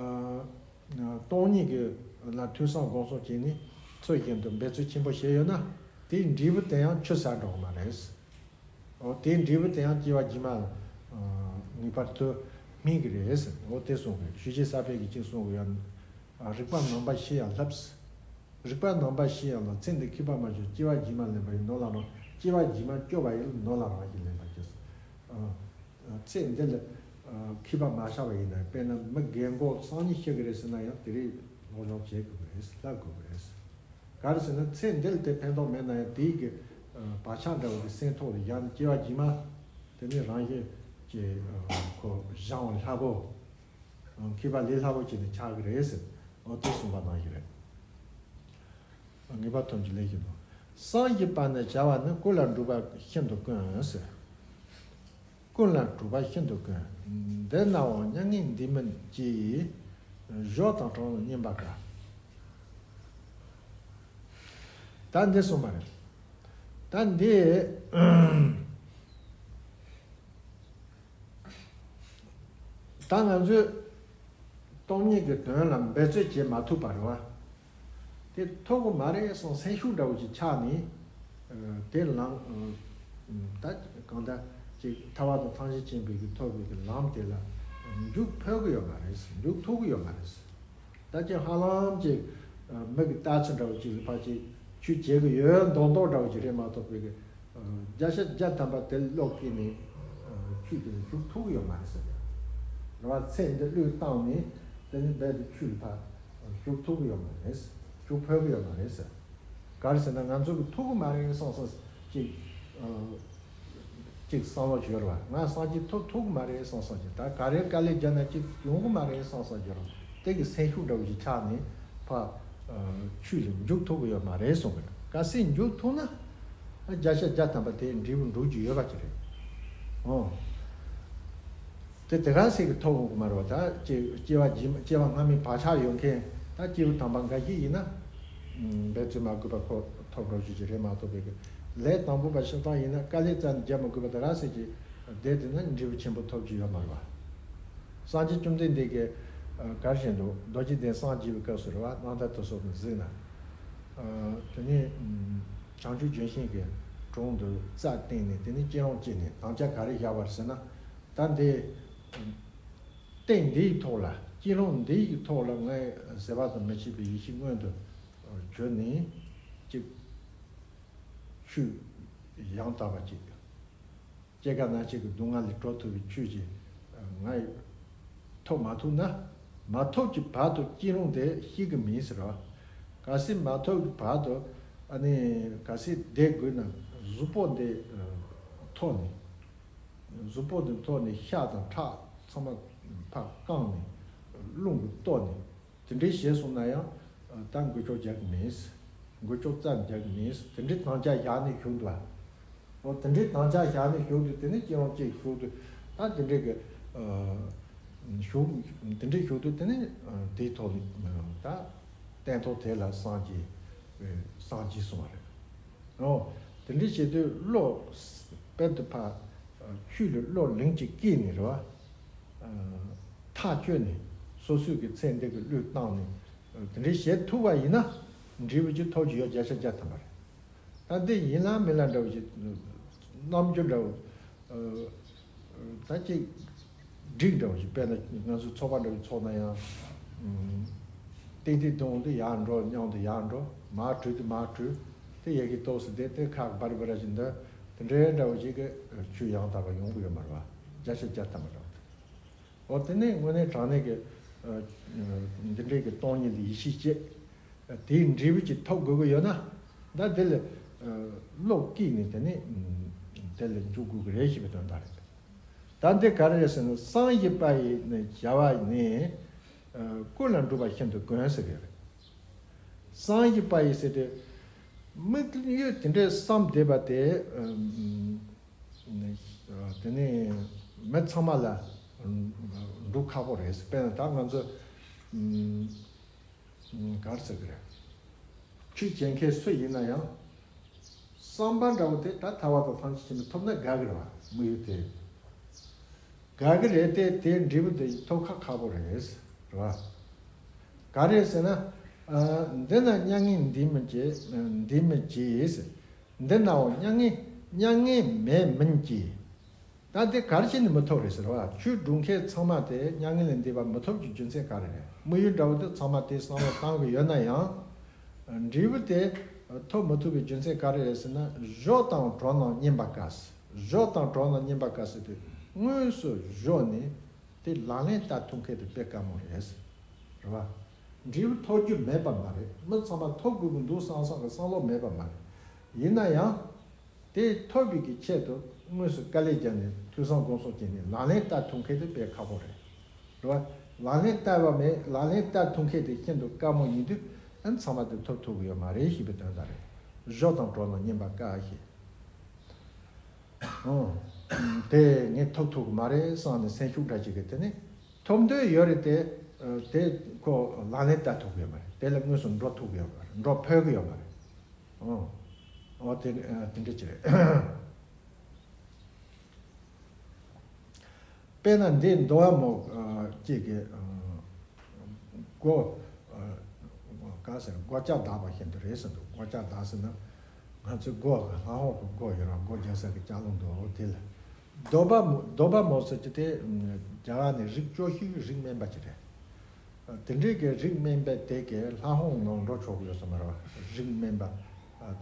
སྟོང་ཉིད་ཀྱི་ལ་ཐོས་བསམ་སྒོམ་གསུམ་བྱས་ནས་ཚུལ་བཞིན་དུ་འབད་རྩོལ་ཆེན་པོ་བྱས་ཡོད་ན། དེའི་འབྲས་བུ་དེ་ཡང་ཆུད་ཟ་འགྲོ་གི་མ་རེད། འོ་དེའི་འབྲས་བུ་དེ་ཡང་སྐྱེ་བ་རྗེས་མ་ལ་ངེས་པར་དུ་སྨིན་གྱི་རེད་ཟེར། འོ་དེ་གསུངས་པས། ཞུ་རྗེས་ས་པཎ་གྱིས་ཅི་གསུངས་པ་ཡང་། རིགས་པ་རྣམ་པ་བཞི་ཡང་ལྷབ། རིགས་པ་རྣམ་པ་བཞི་ཡང་ལ། ཚེ་འདི་མཁས་པ་མ་བྱུང་། སྐྱེ་བ་རྗེས་མ་ལེན་པ་ཡིས་ནོར་ལ་རང་། སྐྱེ་བ་རྗེས་མ་སྐྱོབ་པ་ཡིས་ནོར་ལ་རང་ཞིང་ལེན་པར་གྱིས། ཚེ་འདི་ལ་མཁས་པ་མ་ཆགས་པ་ཡིན་ན། དཔེར་ན་མི་རྒན་གོག་སང་ཉིན་ཤི་གི་རེད་ཟེར་ན་ཡང་དེ་རིང་སློབ་སྦྱོང་བྱེད་དགོས་ཀྱི་རེད། ལྷབ་དགོས་ཀྱི་རེད། ག་རེ་ཟེར་ན་ཚེ་འདི་ལ་དེ་ཕན་ཐོགས་མེད་ན་ཡང་དེའི་གི་བག་ཆགས་འདྲ་བོ་དེ་སེམས་ཐོག་ཏུ་བཞག་ནས་སྐྱེ་བ་རྗེས་མ་དེ་ནི་རང་བཞིན་གྱིས་ཁོ་སྦྱང་བ་སླ་པོ། མཁས་པ་ལས་སླ་པོ་བྱས་ནས་ཆགས་ཀྱི་རེད་ཟེར། འོ་དེ་གསུངས་པ་ནང་བཞིན་རེད། ངེས་པ་ཐམས་ཅད་ལས་བཞིན་ནོ། བསམ་བཞིན་པ་ནི་བྱ་བ་ནི། ཀུན་ལ་འགྲུབ་པ་ཤིན་ཏུ་དཀོན་ཟེར། ཀུན་ལ་འགྲུབ་པ་ཤིན་ཏུ་དཀོན། འདི་ནའང་མྱ་ངན་འདས་མིན་གྱི། གཞོགས་དང་གྲོགས་ནི་སྙེམས་པ་དཀའ། ད་འདི་གསུངས་པ་རེད། ད་འདི་ད་ང་ཚོས་སྟོང་ཉིད་ཀྱི་དོན་ལ་འབད་རྩོལ་བྱེད་མ་ཐུབ་པ་རེད་བ། དེ་ཐོབ་ཀྱི་མ་རེད་བསམ་སེམས་ཤུགས་འདྲ་བོ་ཅིག་ཆགས་ནས། ཨ། དེ་ལམ། ཨ། ད་གང་ལྟར་ཅིག་ཐར་པ་དང་ཐམས་ཅད་མཁྱེན་པའི་གི་ཐོབ་པའི་གི་ལམ་དེ་ལ་འཇུག་ཕོད་ཀྱི་ཡོད་མ་རེད། འཇུག་ཐུབ་ཀྱི་ཡོད་མ་རེད། ད་ཅིག་ཧ་ལམ་ཅིག་མི་གི་ལྟ་ཚུལ་འདྲ་བོ་ཅིག་ལ་ཕར་ཅིག་ཆོས་བྱེད་ཀྱི་ཡོད་མདོག་མདོག་འདྲ་བོ་ཅིག་རེད་མ་གཏོགས་པའི་གི། ཨ། བརྒྱ་ཆ་བརྒྱ་ཐམ་པ་དེ་བློ་སྐྱེས་ནས། ཨ། ཆོས་དེ་ལ་ཞུགས་ཐུབ་ཀྱི་ཡོད་མ་རེད་ཟེར། རེད་བ། ཚེ་འདི་བློས་བཏང་ནས་དེ་ནི་རྦད་དེ་ཆོས་ལ་ཕར་ཞུགས་ཐུབ་ཀྱི་ཡོད་མ་རེད། ཞུགས་ཕོད་ཀྱི་ཡོད་མ་རེད་ཟེར། ག་རེ་ཟེར་ན་ང་ཚོ་གི་ཐུབ་ཀྱི་མ་རེད་བསམ་བསམ་ཅིག་ཨ། ཅིག་བསམ་བློ་ཞིག་ཡོད་རེད་བ། ང་སངས་རྒྱས་ཐོབ་ཐུབ་ཀྱི་མ་རེད་བསམ་བསམ་ཅིག་ད་ག་རེ་དཀའ་ལས་བརྒྱབ་ན་ཅིག་ཡོང་གི་མ་རེད་བསམ་བསམ་ཅིག་ཡོད་རེད། དེ་གི་སེམས་ཤུགས་འདྲ་བོ་ཞིག་ཆགས་ནས་ཕར། ཨ། ཆོས་ལ་འཇུག་ཐུབ་ཀྱི་ཡོད་མ་རེད་གསུང་གི་འདུག་གལ་སྲིད་འཇུག་ཐུབ་ན། ཨ། བརྒྱ་ཆ་བརྒྱ་ཐམ་པ་དེ་འབྲས་བུ་འགྲུབ་ཀྱི་ཡོད་པ་ཅིག་རེད། ཨོ། དེ་དེ་ག་ཟེར་གི་ཐོབ་འོང་གི་མ་རེད་བ། ད་སྐྱེ་སྐྱེ་བ་རྗེས་མ་སྐྱེ་བ་སྔ་མའི་བག་ཆགས་ཡོད་མཁན། ད་སྐྱེས་བུ་དམ་པ་འགའ་ཞིག་ཡིན་ན། ཨ། འབད་རྩོལ་མ་དགོས་པ་ཁོ་ཐོབ་འགྲོ་རྒྱུ་ཅིག་རེད་མ་གཏོགས་པའི་གི། ལས་དང་པོ་པ་ཤི་སྟངས་ཡིན་ན་དཀའ་ལས་རྩ་ནས་རྒྱག་མ་དགོས་པ་དེ་ག་ཟེར་གི། བསྡད་དེ་ན་འབྲས་བུ་ཆེན་པོ་ཐོབ་རྒྱུ་ཡོད་མ་རེད་བ། སངས་རྒྱས་བཅོམ་ལྡན་འདས་ཀྱིས། ཨ། ག་རེ་བཤད་འདུག་རྡོ་རྗེ་གདན་སངས་རྒྱས་པའི་སྐབས་སུ་རེད་བ། གནང་མཐའ་དེ་ཚོ་གཟིགས་ན། ཨ། དེ་ནས། ཨ། བྱང་ཆུབ་ལྗོན་ཤིང་གི་དྲུང་དུ་རྩྭ་བཏིང་ནས། དེ་ནས་སྐྱིལ་ཀྲུང་བཅས་ནས་དམ་བཅའ་ག་རེ་བཞག་པ་རེད་ཟེར་ན། ད་འདི་སྟེང་འདིའི་ཐོག་ལ། སྐྱིལ་ཀྲུང་འདིའི་ཐོག་ལ་ངས་ཟད་པ་དང་མི་ཕྱེད་པའི་ཡེ་ཤེས་མངོན་དུ་གྱུར་ནས་ཅིག་ཆོས་ཡང་དག་པ་ཅིག་སྐྱེ་རྒ་ན་འཆི་གི་སྡུག་བསྔལ་ལས་གྲོལ་ཐུབ་པའི་ཆོས་ཅིག་ང་ཐོབ་མ་ཐུབ་ན། མ་ཐོབ་ཀྱི་བར་དུ་སྐྱིལ་ཀྲུང་དེ་བཤིག་གི་མིན་ཟེར་བ། གལ་སྲིད་མ་ཐོབ་ཀྱི་བར་དུ། ཨ་ནི་གལ་སྲིད་བསྡད་དགོས་ན་གཟུགས་པོ་འདི་འཐོར་ནས། གཟུགས་པོ་འདི་འཐོར་ནས་ཤ་དང་ཁྲག་ཚང་མ་ཕར་བཀང་ནས་རླུང་གིས་གཏོར་ནས། དེ་འདྲའི་བྱས་སོང་ན་ཡང་། ཨ། ད་འགུལ་སྐྱོད་རྒྱག་གི་མིན། འགུལ་སྐྱོད་རྩ་ནས་རྒྱག་གི་མིན། དེ་འདྲའི་དམ་བཅའ་བཞག་ནས་བཞུགས་འདུག་ཨ། འོ། དེ་འདྲའི་དམ་བཅའ་བཞག་ནས་བཞུགས་དུས། དེ་ནས་སྐྱིལ་ཀྲུང་བཅས་བཞུགས་དུས། ད་དེ་འདྲའི་གི། ཨ། བཞུགས། དེ་འདྲའི་བཞུགས་དུས། དེ་ནས། ཨ། དེའི་ཐོག་ལ། ཨ། ད་སྟན་ཐོག་དེ་ལ་སངས་རྒྱས། ཨ། སངས་རྒྱས་གསུངས་པ་རེད། འོ། དེ་འདྲའི་བྱེད་དུས་བློ་དཔལ་དུ་ཕ། ཆོས་ལ་བློ་ལིང་ཅིག་སྐྱེས་ནས་རེད་བ། ཐག་གཅོད་ནས་སོ་སོའི་གི་ཚེ་འདི་གི་བློས་བཏང་ནས། དེ་འདྲའི་བྱེད་ཐུབ་པ་ཡིན་ན་འབྲས་བུ་ཅིག་ཐོབ་ཀྱི་ཡོད། བརྒྱ་ཆ་བརྒྱ་ཐམ་པ་རེད། ད་འདི་ཡིན་ལ་མིན་ལ་འདྲ་བོ་ཅིག་རྣམ་འགྱུར་འདྲ་བོ། ད་ཅིག་སྒྲིག་འདྲ་བོ་ཞིག་དཔེར་ན་ང་ཚོ་ཚོགས་པ་འདྲ་བོ་ཚོགས་ན་ཡང་། ཏིག་ཏིག་གདོང་དུ་ཡར་འགྲོ། མཉམ་དུ་ཡར་འགྲོ། མར་བྲོས་དུས་མར་བྲོས། དེ་ཡ་གི་ཏོག་སུ་བསྡད། དེ་ཁག་བར་བར་ཞིག་འདི། དེ་འདྲའི་འདྲ་བོ་ཞིག་གི་ཆོས་ཡང་དག་པ་ཡོང་གི་ཡོད་མ་རེད་བ། བརྒྱ་ཆ་བརྒྱ་ཐམ་པ་རེད་བ། འོ། དེ་ནས་དངོས་གནས་དྲང་གནས་ཀྱི། ཨ། འདི་འདྲའི་གི་སྟོང་ཉིད་ལ་ཡེ་ཤེས་སྐྱེས། དེའི་འབྲས་བུ་ཅིག་ཐོབ་དགོས་ཀྱི་ཡོད་ན། ད་དེ་ལ། ཨ། བློ་བསྐྱེད་ནས་དེ་ནས། ཨ། དེ་ལ་འཇུག་དགོས་ཀྱི་རེད་ཞེས་པའི་དོན་དག་རེད། ད་འདི་ག་རེ་རེད་ཟེར་ན། སངས་རྒྱས་པ་ཡི་ནི་བྱ་བ་ནི། ཨ། ཀུན་ལ་འགྲུབ་པ་ཤིན་ཏུ་དཀོན་ཟེར་གི་རེད། སངས་རྒྱས་པ་ཡི་ཟེར་དུས། དམིགས་ཡུལ་དེ་འདྲའི་བསམ་བསྡད་པ་དེ། ཨ། དེ་ནས་མི་ཚང་མ་ལ་འགྲུབ་ཁག་པོ་རེད། དཔེར་ན་ད་ང་ཚོ། ཨ། ག་རེ་ཟེར་གི་རེད། ཆོས་བྱེད་མཁན་སུ་ཡིན་ན་ཡང་། བསམ་པ་འདྲ་བོ་དེ་ད་ཐར་པ་དང་ཐམས་ཅད་མཁྱེན་པ་ཐོབ་ན་དགའ་གི་རེད་བ། དམིགས་ཡུལ་དེ་དགའ་གི་རེད་དེ། དེའི་འབྲས་བུ་དེ་ཐོབ་ཁག་ཁག་པོ་རེད། རེད་བ། ག་རེ་ཟེར་ན། ཨ། འདི་ན་མྱ་ངན་འདས་མི་བྱེད། འདས་མི་བྱེད། འདི་ནའང་མྱ་ངན། མྱ་ངན་མེད་མིན་གྱི། ད་འདི་ག་རེ་བྱས་ནས་མི་ཐོབ་རེད་ཟེར་བ། ཆོས་སྒྲུབ་མཁན་ཚང་མ་དེ་མྱ་ངན་ལས་འདས་པ་མི་ཐོབ་ཀྱི་རྒྱུ་མཚན་ག་རེ་རེད། དམིགས་ཡུལ་འདྲ་བོ་དེ་ཚང་མ་དེ་བསམ་བློ་བཏང་གི་ཡོད་ན་ཡང་། འབྲས་བུ་དེ་ཐོབ་མི་ཐུབ་པའི་རྒྱུ་མཚན་ག་རེ་རེད་ཟེར་ན། གཞོགས་དང་གྲོགས་རྣམས་བསྙེན་པ་དཀའ། གཞོགས་དང་གྲོགས་རྣམས་བསྙེན་པ་དཀའ་ཟེར་དུས། དངོས་སུ་གཞོགས་ནས་དེ་ལག་ལེན་བསྟར་ཐུབ་མཁན་དེ་དཔེ་དཀའ་མོ་རེད། རེད་བ། འབྲས་བུ་ཐོབ་རྒྱུ་མེད་པ་མ་རེད། མི་ཚང་མ་ཐོབ་དགོས་ཀྱི་འདུག་བསམ་བསམ་གི་བསམ་བློ་མེད་པ་མ་རེད། ཡིན་ན་ཡང་། དེ་ཐོབ་པའི་གི་ཆེད་དུ་དངོས་སུ་དཀའ་ལས་བརྒྱབ་ནས་ཐོས་བསམ་སྒོམ་གསུམ་བྱས་ནས་ལག་ལེན་བསྟར་ཐུབ་མཁན་དེ་དཔེ་ཁག་པོ་རེད། རེད་བ། ལག་ལེན་བསྟར་བ་མེད། ལག་ལེན་བསྟར་ཐུབ་མཁན་དེ་ཤིན་ཏུ་དཀའ་མོ་ཡིན་དུས། ཨ། ཚང་མ་དེ་ཐོབ་ཐུབ་ཀྱི་ཡོད་མ་རེད་ཞེས་པའི་དོན་དག་རེད། གཞོགས་དང་གྲོགས་རྣམས་བསྙེན་པ་དཀའ་ཞེས། ཨང་། དེ་ངས་ཐོབ་ཐུབ་ཀྱི་མ་རེད་བསམ་ནས་སེམས་ཤུགས་འདྲ་ཅིག་གིས། དེ་ནས་ཐོབ་འདོད་ཡོད་རེད་དེ། ཨ། དེ་ཁོ་ལག་ལེན་བསྟར་ཐུབ་ཀྱི་ཡོད་མ་རེད། དེ་ལ་དངོས་སུ་འགྲོ་ཐུབ་ཀྱི་ཡོད་མ་རེད། འགྲོ་ཕོད་ཀྱི་ཡོད་མ་རེད། ཨང་། འོ་དེ་དེ་འདྲ་ཅིག་རེད། དཔེར་ན་འདི་འདོ་བ་མོ་གཅིག་གི་སྒོ་ག་ཟེར་སྒོ་ལྕགས་བདག་པ་བཞིན་དུ་རེད་ཟེར་འདུག་སྒོ་ལྕགས་བདག་ཟེར་ན་ང་ཚོའི་སྒོ་ལྷ་ཧོང་གི་སྒོ་ཡོད་ར་སྒོ་རྒྱག་ས་གི་ལྕགས་ལུང་འདུག་འོ་དེ་ལ། འདོད་པ་མོ་འདོད་པ་མོ་ཟེར་གྱི་དེ་རྒྱ་གར་ནས་རིགས་སྐྱོ་ཤོས་རིགས་དམན་པ་ཅིག་རེད། དེ་འདྲའི་གི་རིགས་དམན་པ་དེ་གའི་ལྷ་ཧོང་ནང་འགྲོ་ཆོག་གི་ཡོད་ས་མ་རེད་བ། རིགས་དམན་པ་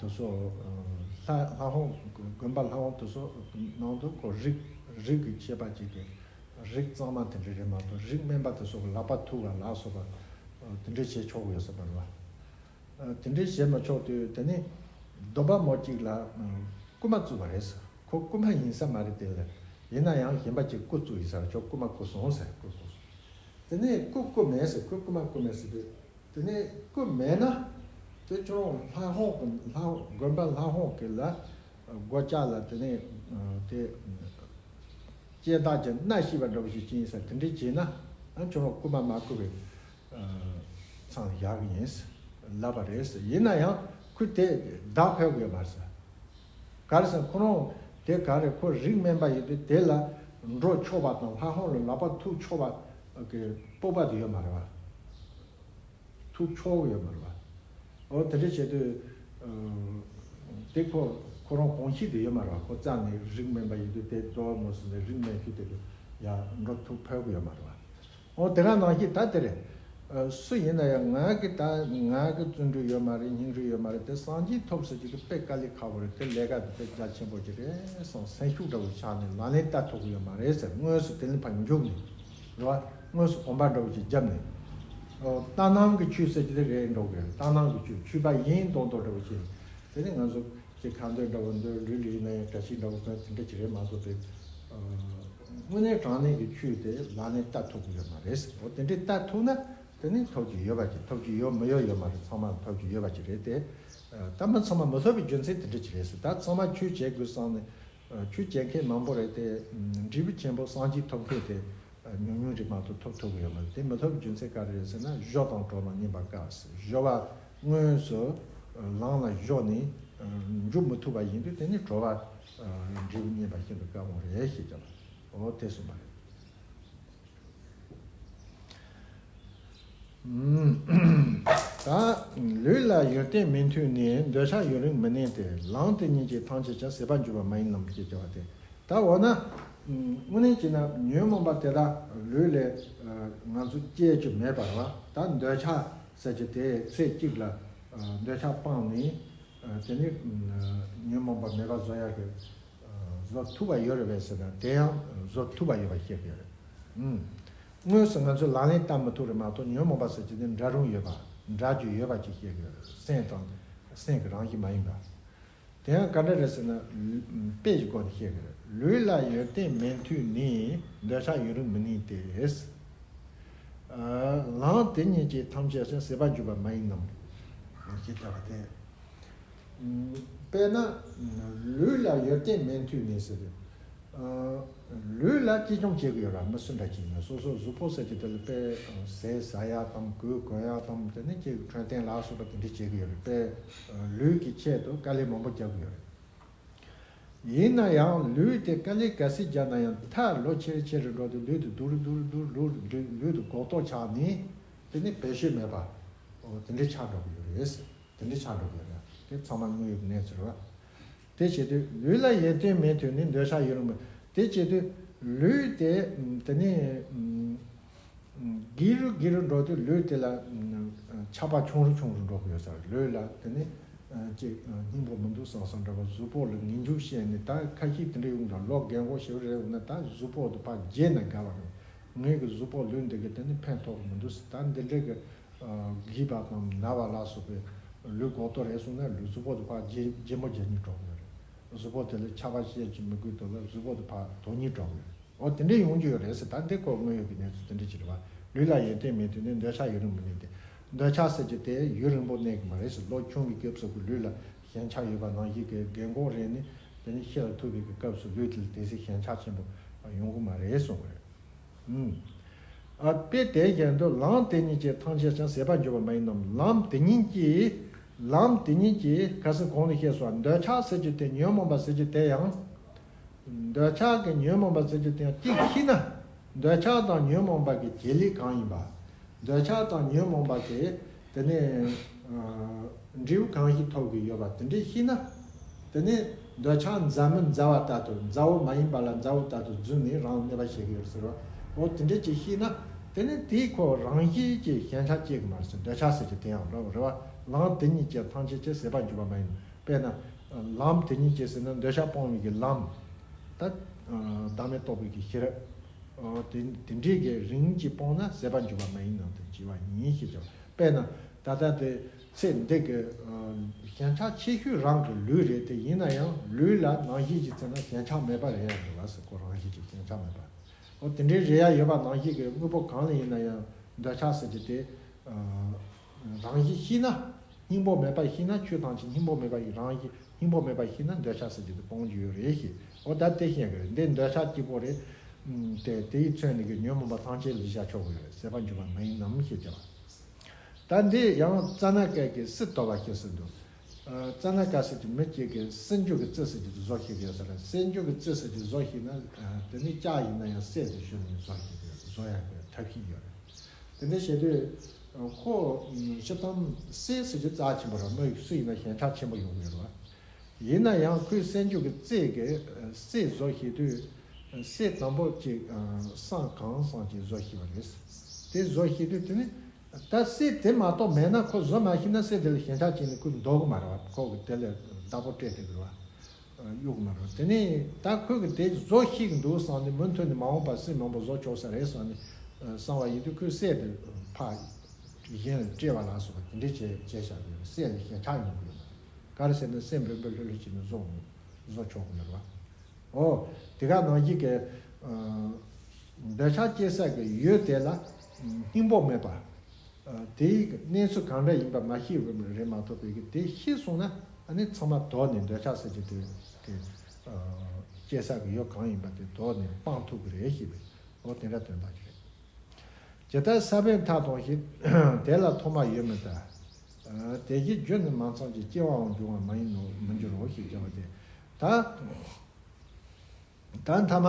དེ་ཚོ་ལྷ་ལྷ་ཧོང་དགོན་པ་ལྷ་ཧོང་དེ་ཚོ་ནང་དུ་ཁོ་རིགས་རིགས་ཀྱི་ཁྱད་པར་ཅིག་གི་རིགས་གཙང་མ་དེ་འདྲ་རེད་མ་གཏོགས་རིགས་དམན་པ་དེ་ཚོ་གི་ལག་པ་ཐུག་པ་ལ་སོགས་པ་དེ་འདྲ་བྱེད་ཆོག་གི་ཡོད་ས་མ་རེད་བ། དེ་འདྲའི་བྱེད་མ་ཆོག་དུས་དེ་ནི་འདོད་པ་མོ་གཅིག་ལ་རྐུ་མ་བཙུགས་པ་རེད་ཟེར། ཁོ་རྐུ་མ་ཡིན་ས་མ་རེད་དེ་ལ། ཡིན་ན་ཡང་གཞན་པ་གཅིག་རྐུ་བཙུགས་ཡིན་ས་རེད། ཁྱོད་རྐུ་མ་རྐུ་སོང་ཟེར་རྐུ་སོང་ཟེར། དེ་ནས་རྐུ་རྐུ་མེད་ཟེར་རྐུ་རྐུ་མ་རྐུ་མེད་ཟེར་དུས་དེ་ནས་རྐུ་མེད་ན་དེ་ཁྱོད་ལྷ་ཧོང་ལྷ་དགོན་པ་ལྷ་ཧོང་གི་ལ་སྒོ་ལྕགས་ལ་དེ་ནས་དེ། སྐྱེས་བདག་གི་མནའ་ཤིས་པ་འདྲ་བོ་ཞིག་ཅི་ཡིན་ས་དེ་འདྲས་བྱས་ན་ཨ་ཁྱོད་རང་རྐུ་མ་མ་རྐུ་བའི་མཚང་བཞག་གི་ཡིན་ལབ་པ་རེད། ཡིན་ན་ཡང་ཁོས་དེ་བདག་ཕེབས་དགོས་མ་རེད། ག་རེ་ཟེར་ན་ཁོ་རང་དེ་ག་རེ་ཁོ་རིགས་དམན་པ་ཡིན་དུས་དེ་ལ་འགྲོ་ཆོག་པ་དང་ལྷ་ཁང་ལ་ལག་པ་ཐུག་ཆོག་པ་གི་སྤོབས་པ་དེ་ཡོད་མ་རེད་བ། ཐུག་ཆོག་ཡོད་མ་རེད་བ། འོ་དེ་འདྲ་བྱེད་དུས་དེ་ཁོ་ཁོ་རང་གོམས་གཤིས་དེ་ཡོད་མ་རེད་བ། ཁོ་རྩ་ནས་རིགས་དམན་པ་ཡིན་དུས་དེ་རྡོ་མོ་ཟེར་ནས་རིགས་དམན་ཤོས་དེ་ལ་ཡ་འགྲོ་ཐུག་ཕོད་གི་ཡོད་མ་རེད་བ། འོ་དེ་ག་ནང་བཞིན་ད་དེ་རེད། སུ་ཡིན་ན་ཡང་ང་གི་ད་ང་གི་བརྩོན་འགྲུས་ཡོད་མ་རེད། སྙིང་རུས་ཡོད་མ་རེད། དེ་སངས་རྒྱས་ཐོབ་ཟེར་གྱི་དེ་དཔེ་དཀའ་ལས་ཁག་པོ་རེད། དེ་ལས་ཀ་དེ་དཔེ་རྒྱ་ཆེན་པོ་ཅིག་རེད་བསམ་སེམས་ཤུགས་འདྲ་བོ་ཆགས་ནས་ལག་ལེན་བསྟར་ཐུབ་གི་ཡོད་མ་རེད་ཟེར་དངོས་སུ་དེ་ལ་ཕར་འཇུག་ནས། རེད་བ། དངོས་སུ་གོམ་པ་འདྲ་བོ་ཞིག་བརྒྱབ་ནས། ཨོ། ལྟ་སྣང་གི་ཆོས་ཟེར་གྱི་དེ་རེད་འགྲོ་གི་རེད། ལྟ་སྣང་གི་ཆོས་ཆོས་པ་ཡིན་མདོག་མདོག་འདྲ་བོ་ཞིག་དེ་ནི་ང་ཚོ་ཅིག་ཁ་འདོན་འདྲ་བོ་འདོན་ལུས་ལུས་ན་ཡང་བཀྲ་ཤིས་འདྲ་བོ་འདོན་དེ་འདྲ་ཅིག་རེད་མ་གཏོགས་པའི། དངོས་གནས་དྲང་གནས་ཀྱི་ཆོས་དེ་ལག་ལེན་བསྟར་ཐུབ་ཀྱི་ཡོད་མ་རེད། འོ་དེ་འདྲའི་བསྟར་ཐུབ་ན་དེ་ནི་ཐོབ་ཀྱི་ཡོད་པ་ཅིག་ཐོབ་ཀྱི་ཡོད་མི་ཡོད་ཡོད་མ་རེད། ཚང་མ་ཐོབ་ཀྱི་ཡོད་པ་ཅིག་རེད་དེ། ད་མི་ཚང་མ་མི་ཐོབ་པའི་རྒྱུ་མཚན་དེ་འདྲ་ཅིག་རེད་ཟེར། ད་ཚང་མ་ཆོས་བྱེད་དགོས་བསམ་ནས། ཆོས་བྱེད་མཁན་མང་པོ་རེད་དེ། འབྲས་བུ་ཆེན་པོ་སངས་རྒྱས་ཐོབ་མཁན་དེ་ཉུང་ཉུང་རེད་མ་གཏོགས་ཐོབ་ཐུབ་ཀྱི་ཡོད་མ་རེད། དེ་མི་ཐོབ་རྒྱུ་མཚན་ག་རེ་རེད་ཟེར་ན་སྦྱོར་དང་གྲོགས་དང་བསྙེན་པར་དཀའ་ཟེར། སྦྱོར་བ་དངོས་སུ་ལམ་ལ་སྦྱོར་ནས་འཇུག་མི་ཐུབ་པ་ཡིན་དུས་དེ་ནི་གྲོགས་པ་འབྲས་བུ་བསྙེན་པ་ཤིན་ཏུ་དཀའ་མོ་རེད་ཞེས་བྱ་བ། འོ་དེ་གསུངས་པ་རེད། ད་ལུས་ལ་ཡོན་ཏན་མི་མཐུན་ནས། འདོད་ཆགས་ཡུན་རིང་མི་གནས་ཏེ། ལམ་དེ་ཉིད་ཀྱིས་ཐམས་ཅད་ཀྱང་། ཟད་པར་འགྱུར་བ་མ་ཡིན་ནམ་ཞེས་བྱ་བ་སྟེ། ད་འོ་ན། དངོས་གནས་བྱས་ན་ཉོན་མོངས་པ་དེ་དག་ལུས་ལས་ང་ཚོ་སྐྱེ་རྒྱུ་མེད་པ་རེད་བ། ད་འདོད་ཆགས་ཟེར་རྒྱུ་དེ་ཚེ་གཅིག་ལ་འདོད་ཆགས་སྤངས་ནས་དེ་ནི་ཉོན་མོངས་པ་མེད་པ་བཟོ་ཡག་གི་བཟོ་ཐུབ་པ་ཡོད་རེད་པས་ཟེར་ན་དེ་ཡང་བཟོ་ཐུབ་པ་ཡོད་པ་བཤད་ཀྱི་རེད། ཨུམ། དངོས་སུ་ང་ཚོས་ལག་ལེན་བསྟར་མི་ཐུབ་རེད་མ་གཏོགས་ཉོན་མོངས་པ་ཟེར་གྱི་དེ་འདྲ་རུང་ཡོད་པ། འདྲ་རྒྱུ་ཡོད་པ་ཅིག་བཤད་ཀྱི་རེད། སེམས་དང་སེམས་ཀྱི་རང་བཞིན་མ་ཡིན་པ། དེ་ཡང་ག་འདྲ་རེད་ཟེར་ན། དཔེ་ཞིག་བཀོད་ནས་བཤད་ཀྱི་རེད། ལུས་ལ་ཡོན་ཏན་མི་མཐུན་ནས། འདོད་ཆགས་ཡུན་རིང་མི་གནས་ཏེ། ལམ་དེ་ཉིད་ཀྱིས་ཐམས་ཅད་ཀྱང་། ཟད་པར་འགྱུར་བ་མ་ཡིན་ནམ་ཞེས་བྱ་བ་སྟེ། དཔེར་ན། ལུས་ལ་ཡོན་ཏན་མི་མཐུན་ནས་ཟེར་ཏེ། ལུས་ལ་གཅེས་སྐྱོང་བྱེད་དགོས་ཡོད་ར། མི་སུ་འདྲ་ཅིག་ཡིན་ན་སོ་སོ་གཟུགས་པོ་ཟེར་གྱི་དེ་ལ་དཔེ་ཟས་ཟ་ཡག་དང་གོས་གོན་ཡག་དང་དེ་ནས་ཅིག་འཕྲོད་བསྟེན་ལ་སོགས་པ་དེ་འདྲ་བྱེད་ཀྱི་ཡོད་རེད། དཔེ་ལུས་ཀྱི་ཆེད་དུ་དཀའ་ལས་མང་པོ་རྒྱག་གི་ཡོད་རེད། ཡིན་ན་ཡང་ལུས་དེ་དཀའ་ལས་ག་ཚད་རྒྱག་ན་ཡང་མཐར་ལོ་ཆེ་རུ་ཆེ་རུ་འགྲོ་དུས་ལུས་དེ་སྡུག་རུ་སྡུག་རུ་སྡུག་རུ་ལུས་དེ་མགོ་ཏོག་ཆགས་ནས་དེ་ནས་བེད་སྤྱོད་མེད་པ། འོ་དེ་འདྲའི་ཆགས་འགྲོ་གི་ཡོད་རེད། དེ་འདྲའི་ཆགས་འགྲོ་གི་ཡོད་རེད། དེ་ཚང་མ་དངོས་ཡོད་ཀྱི་གནས་ཚུལ་རེད་བ། དེ་བྱེད་དུས་ལུས་ལ་ཡོན་ཏན་མི་མཐུན་ནས། འདོད་ཆགས་ཡུན་རིང་མི། དེ་བྱེད་དུས་ལུས་དེ་དེ་ནས་རྒས་རུ་རྒས་རུ་འགྲོ་དུས་ལུས་དེ་ལ་ཆགས་པ་ཆུང་རུ་ཆུང་རུ་འགྲོ་གི་ཡོད་ས་རེད། ལུས་ལ་དེ་ནས་ཅིག་སྙིང་པོ་མི་འདུག་བསམ་བསམ་འདྲ་བ། གཟུགས་པོ་ལ་ངེས་འབྱུང་བཤད་ནས་ད་ཁ་ཤས་དེ་འདྲ་ཡོང་འདྲ། ལོ་རྒན་གོག་ཞེ་པོ་རེད་འོང་ན་ད་གཟུགས་པོ་དེ་ཕར་བརྗེད་ན་དགའ་བ་རེད། ངའི་གི་གཟུགས་པོ་ལུས་འདི་གི་དེ་ནས་ཕན་ཐོགས་གི་མི་འདུག་ད་འདི་འདྲའི་གི་རྒས་པ་དང་ན་བ་ལ་སོགས་པའི་ལུས་མགོ་ཏོག་རེད་སོང་ན་ལུས་གཟུགས་པོ་དེ་ཕར་བརྗེ་བརྗེ་མོ་རྒྱག་སྙིང་བྲོ་གི་ཡོད་རེད། གཟུགས་པོ་དེ་ལ་ཆགས་པ་བཤད་ཀྱི་མི་དགོས་དོ་ལ་གཟུགས་པོ་དེ་ཕར་དོ་སྙིང་བྲོ་གི་ཡོད་རེད། འོ་དེ་འདྲའི་ཡོང་རྒྱུ་ཡོད་རེད་ཟེར། ད་འདི་ཁོ་དངོས་ཡོད་ཀྱི་གནས་ཚུལ་དེ་འདྲ་ཅིག་རེད་བ། ལུས་ལ་ཡོན་ཏན་མི་མཐུན་ནས། འདོད་ཆགས་ཡུན་རིང་མི་གནས་ཏེ། འདོད་ཆགས་ཟེར་རྒྱུ་དེ་ཡུན་རིང་པོ་གནས་ཀྱི་མ་རེད་ཟེར། ལོ་ཆུང་བའི་སྐབས་སུ་གི་ལུས་ལ་ཞེན་ཆགས་ཡོད་པ་ནང་བཞིན་གྱི་རྒན་གོག་རེད་ནས་དེ་ནས་ཤི་ལ་ཐུག་པའི་གི་སྐབས་སུ་ལུས་དེ་ལ་དེ་ཚེ་ཞེན་ཆགས་ཆེན་པོ་ཡོང་གི་མ་རེད་གསུངས་པ་རེད། ཨུམ། ཨ་དཔེ་དེ་བཞིན་དུ་ལམ་དེ་ཉིད་ཀྱིས་ཐམས་ཅད་ཀྱང་། ཟད་པར་འགྱུར་བ་མ་ཡིན་ནམ། ལམ་དེ་ཉིད་ཀྱིས་ ལམ་དེ་ཉིད་ཀྱིས་གལ་སྲིད་གོང་ནས་བཤད་སོང་འདོད་ཆགས་ཟེར་རྒྱུ་དེ་ཉོན་མོངས་པ་ཟེར་རྒྱུ་དེ་ཡང་། འདོད་ཆགས་ཀྱི་ཉོན་མོངས་པ་ཟེར་རྒྱུ་དེ་ཡང་གཅིག་ཤེས་ན། འདོད་ཆགས་དང་ཉོན་མོངས་པ་གི་བྱེད་ལས་གང་ཡིན་པ། འདོད་ཆགས་དང་ཉོན་མོངས་པ་གི་དེ་ནས་འབྲས་བུ་གང་ཞིག་ཐོབ་ཀྱི་ཡོད་པ་དེ་འདྲ་ཤེས་ན། དེ་ནས་འདོད་ཆགས་འཛད་མི་འཛད་པ་ལྟར་དུ་འཛད་པ་མ་ཡིན་པ་ལ་འཛད་པ་ལྟར་དུ་བརྫུས་ནས་རང་གནོད་པ་བྱེད་ཀྱི་ཡོད་ཟེར་བ། འོ་དེ་འདྲ་ཅིག་ཤེས་ན། དེ་ནས་དེའི་ཁོ་རང་བཞིན་གྱིས་ཞེན་ཆགས་སྐྱེ་གི་མ་རེད་ཟེར། འདོད་ཆགས་ཟེར་གྱི་དེ་ཡང་རེད་བ། ལམ་དེ་ཉིད་ཀྱིས་ཐམས་ཅད་ཀྱི་ཟད་པར་འཇུག་པ་མ་ཡིན། དཔེར་ན། ལམ་དེ་ཉིད་ཀྱིས་ཟེར་ན་འདོད་ཆགས་སྤོང་བའི་གི་ལམ། ད། བདག་མེད་རྟོགས་པའི་གི་ཤེས་རབ། དེ་དེ་འདྲའི་གི་རིམ་གྱིས་སྤོང་ན་ཟད་པར་འཇུག་པ་མ་ཡིན་ནོ་དེ་བྱས་པ་ཡིན་ཞེས་བྱ་བ། དཔེར་ན། ད་ལྟ་དེ་ཚེ་འདི་གི་ཞེན་ཆགས་ཆེ་ཤོས་རང་གི་ལུས་རེད། དེ་ཡིན་ན་ཡང་ལུས་ལ་ནང་བཞིན་གྱི་ཚེ་ན་ཞེན་ཆགས་མེད་པ་རེད་ཡ་འདུག་ལ་ཟེར། ཁོ་རང་བཞིན་གྱི་ཞེན་ཆགས་མེད་པ། འོ་དེ་འདྲའི་རེད་ཡ་ཡོད་པ་ནང་བཞིན་གྱི་དངོས་པོ་གང་ལ་ཡིན་ན་ཡང་འདོད་ཆགས་ཟེར་གྱི་དེ། རང་བཞིན་ཤེས་ན། སྙིང་པོ་མེད་པ་ཤེས་ན་ཆོས་ཐམས་ཅད་སྙིང་པོ་མེད་པ་ཡི་རང་བཞིན་སྙིང་པོ་མེད་པ་ཤེས་ན་འདོད་ཆགས་ཟེར་གྱི་དེ་སྤོང་རྒྱུ་ཡོད་རེད་ཞེས། འོ་ད་དེ་ཤེས་དགོས་རེད། འདི་འདོད་ཆགས་གཅིག་པོ་རེད། དེ་དེ་ཡིས་མཚོན་ནས་ཀྱི་ཉོན་མོངས་པ་ཐམས་ཅད་ལས་བྱ་ཆོག་གི་ཡོད་རེད། ཟད་པར་འཇུག་པ་མ་ཡིན་ནམ་ཞེས་བྱ་བ། ད་འདི་ཡང་ཙ་ན་ཀ་གི་སི་ཏོ་བ་ཞེས་སུ་འདུག་ཙ་ན་ཀ་ཟེར་གྱི་མི་གཅིག་གིས་སེམས་རྒྱུད་ཀྱི་རྩི་ཟེར་གྱི་བཟོ་ཤེས་ཀྱི་ཡོད་ས་རེད། སེམས་རྒྱུད་ཀྱི་རྩི་ཟེར་གྱི་བཟོ་ཤེས་ན། དེ་ནི་ལྕགས་ཡིན་ན་ཡང་གསེར་དེ་ཞུ་ནས་བཟོ་ཤེས་ཀྱི་བཟོ་ཡག་གི་ཐབས་ཤེས་ཡོད་རེད། དེ་འདྲ་བྱེད་དུས། ཁོ། སྤྱིར་བཏང་གསེར་ཟེར་གྱི་རྩ་ཆེན་པོ་རེད། མི་ཡི་སུ་ཡིན་ན་ཞེན་ཆགས་ཆེན་པོ་ཡོང་གི་རེད་བ། ཡིན་ན་ཡང་ཁོའི་སེམས་རྒྱུད་ཀྱི་རྩི་གི་གསེར་བཟོ་ཤེས་དུས། གསེར་དང་པོ་གཅིག་སྲང་གང་སྲང་གཅིག་བཟོ་ཤེས་པ་རེད། དེ་བཟོ་ཤེས་དུས་དེ་ནི། ད་གསེར་དེ་མ་གཏོགས་མེད་ན་ཁོ་བཟོ་མ་ཤེས་ན་གསེར་དེ་ལ་ཞེན་ཆགས་བྱས་ནས་ཁོ་འདོར་གི་མ་རེད་བ། ཁོ་གི་དེ་ལ་བདག་པོ་སྤྲད་དེ་གི་རེད་བ། གཡུག་མ་རུང་། དེ་ནས་ད་ཁོས་གི་དེ་བཟོ་ཤེས་ཀྱི་འདུག་བསམ་ནས་མུ་མཐུད་ནས་མ་འོངས་པར་སྲིད་མང་པོ་བཟོ་ཆོག་ས་རེད་བསམ་ནས་བསམ་པ་ཡིན་དུས་ཁོས་གསེར་དེ་ཕར་གཞན་ལ་སྤྲད་པ་ལ་སོགས་པ་དེ་འདྲས་བྱས་བྱས་བཞག་གི་ཡོད། གསེར་ལ་ཞེན་ཆགས་ཡོང་གི་ཡོད། ག་རེ་ཟེར་ན་གསེར་འབེལ་འབེལ་ལྷོད་ལྷོད་བྱས་ནས་བཟོ་བཟོ་ཆོག་གི་ཡོད་རེད་བ། འོ། དེ་ག་ནང་བཞིན་གྱི་འདོད་ཆགས་སྐྱེ་ས་གི་ཡུལ་དེ་ལ་སྙིང་པོ་མེད་པ། དེའི་གནས་ཚུལ་གང་འདྲ་ཡིན་པ་མ་ཤེས་པ་རེད་མ་གཏོགས་པའི་གི་དེ་ཤེས་སོང་ན་ཨ་ནི་ཚང་མ་དོར་ནས་འདོད་ཆགས་ཟེར་གྱི་དེ་དེ་སྐྱེ་ས་གི་ཡུལ་གང་ཡིན་པ་དེ་དོར་ནས་སྤང་ཐུབ་ཀྱི་རེད་ཞེས་པའི་འོ་དེ་འདྲ་དོན་དག་ཅིག་རེད། ཇི་ལྟར་ས་བོན་མཐའ་མཐོང་ཞིང་། དེ་ལ་ཐོག་མ་ཡོད་མིན་ལྟར། དེ་བཞིན་རྒྱུ་ནི་མ་ཚང་ཞིང་། སྐྱེ་བའང་འབྱུང་བ་མ་ཡིན་ནོ། མི་འགྱུར་རོ་ཞེས་བྱ་བ་སྟེ། ད། ད་མཐའ་མ་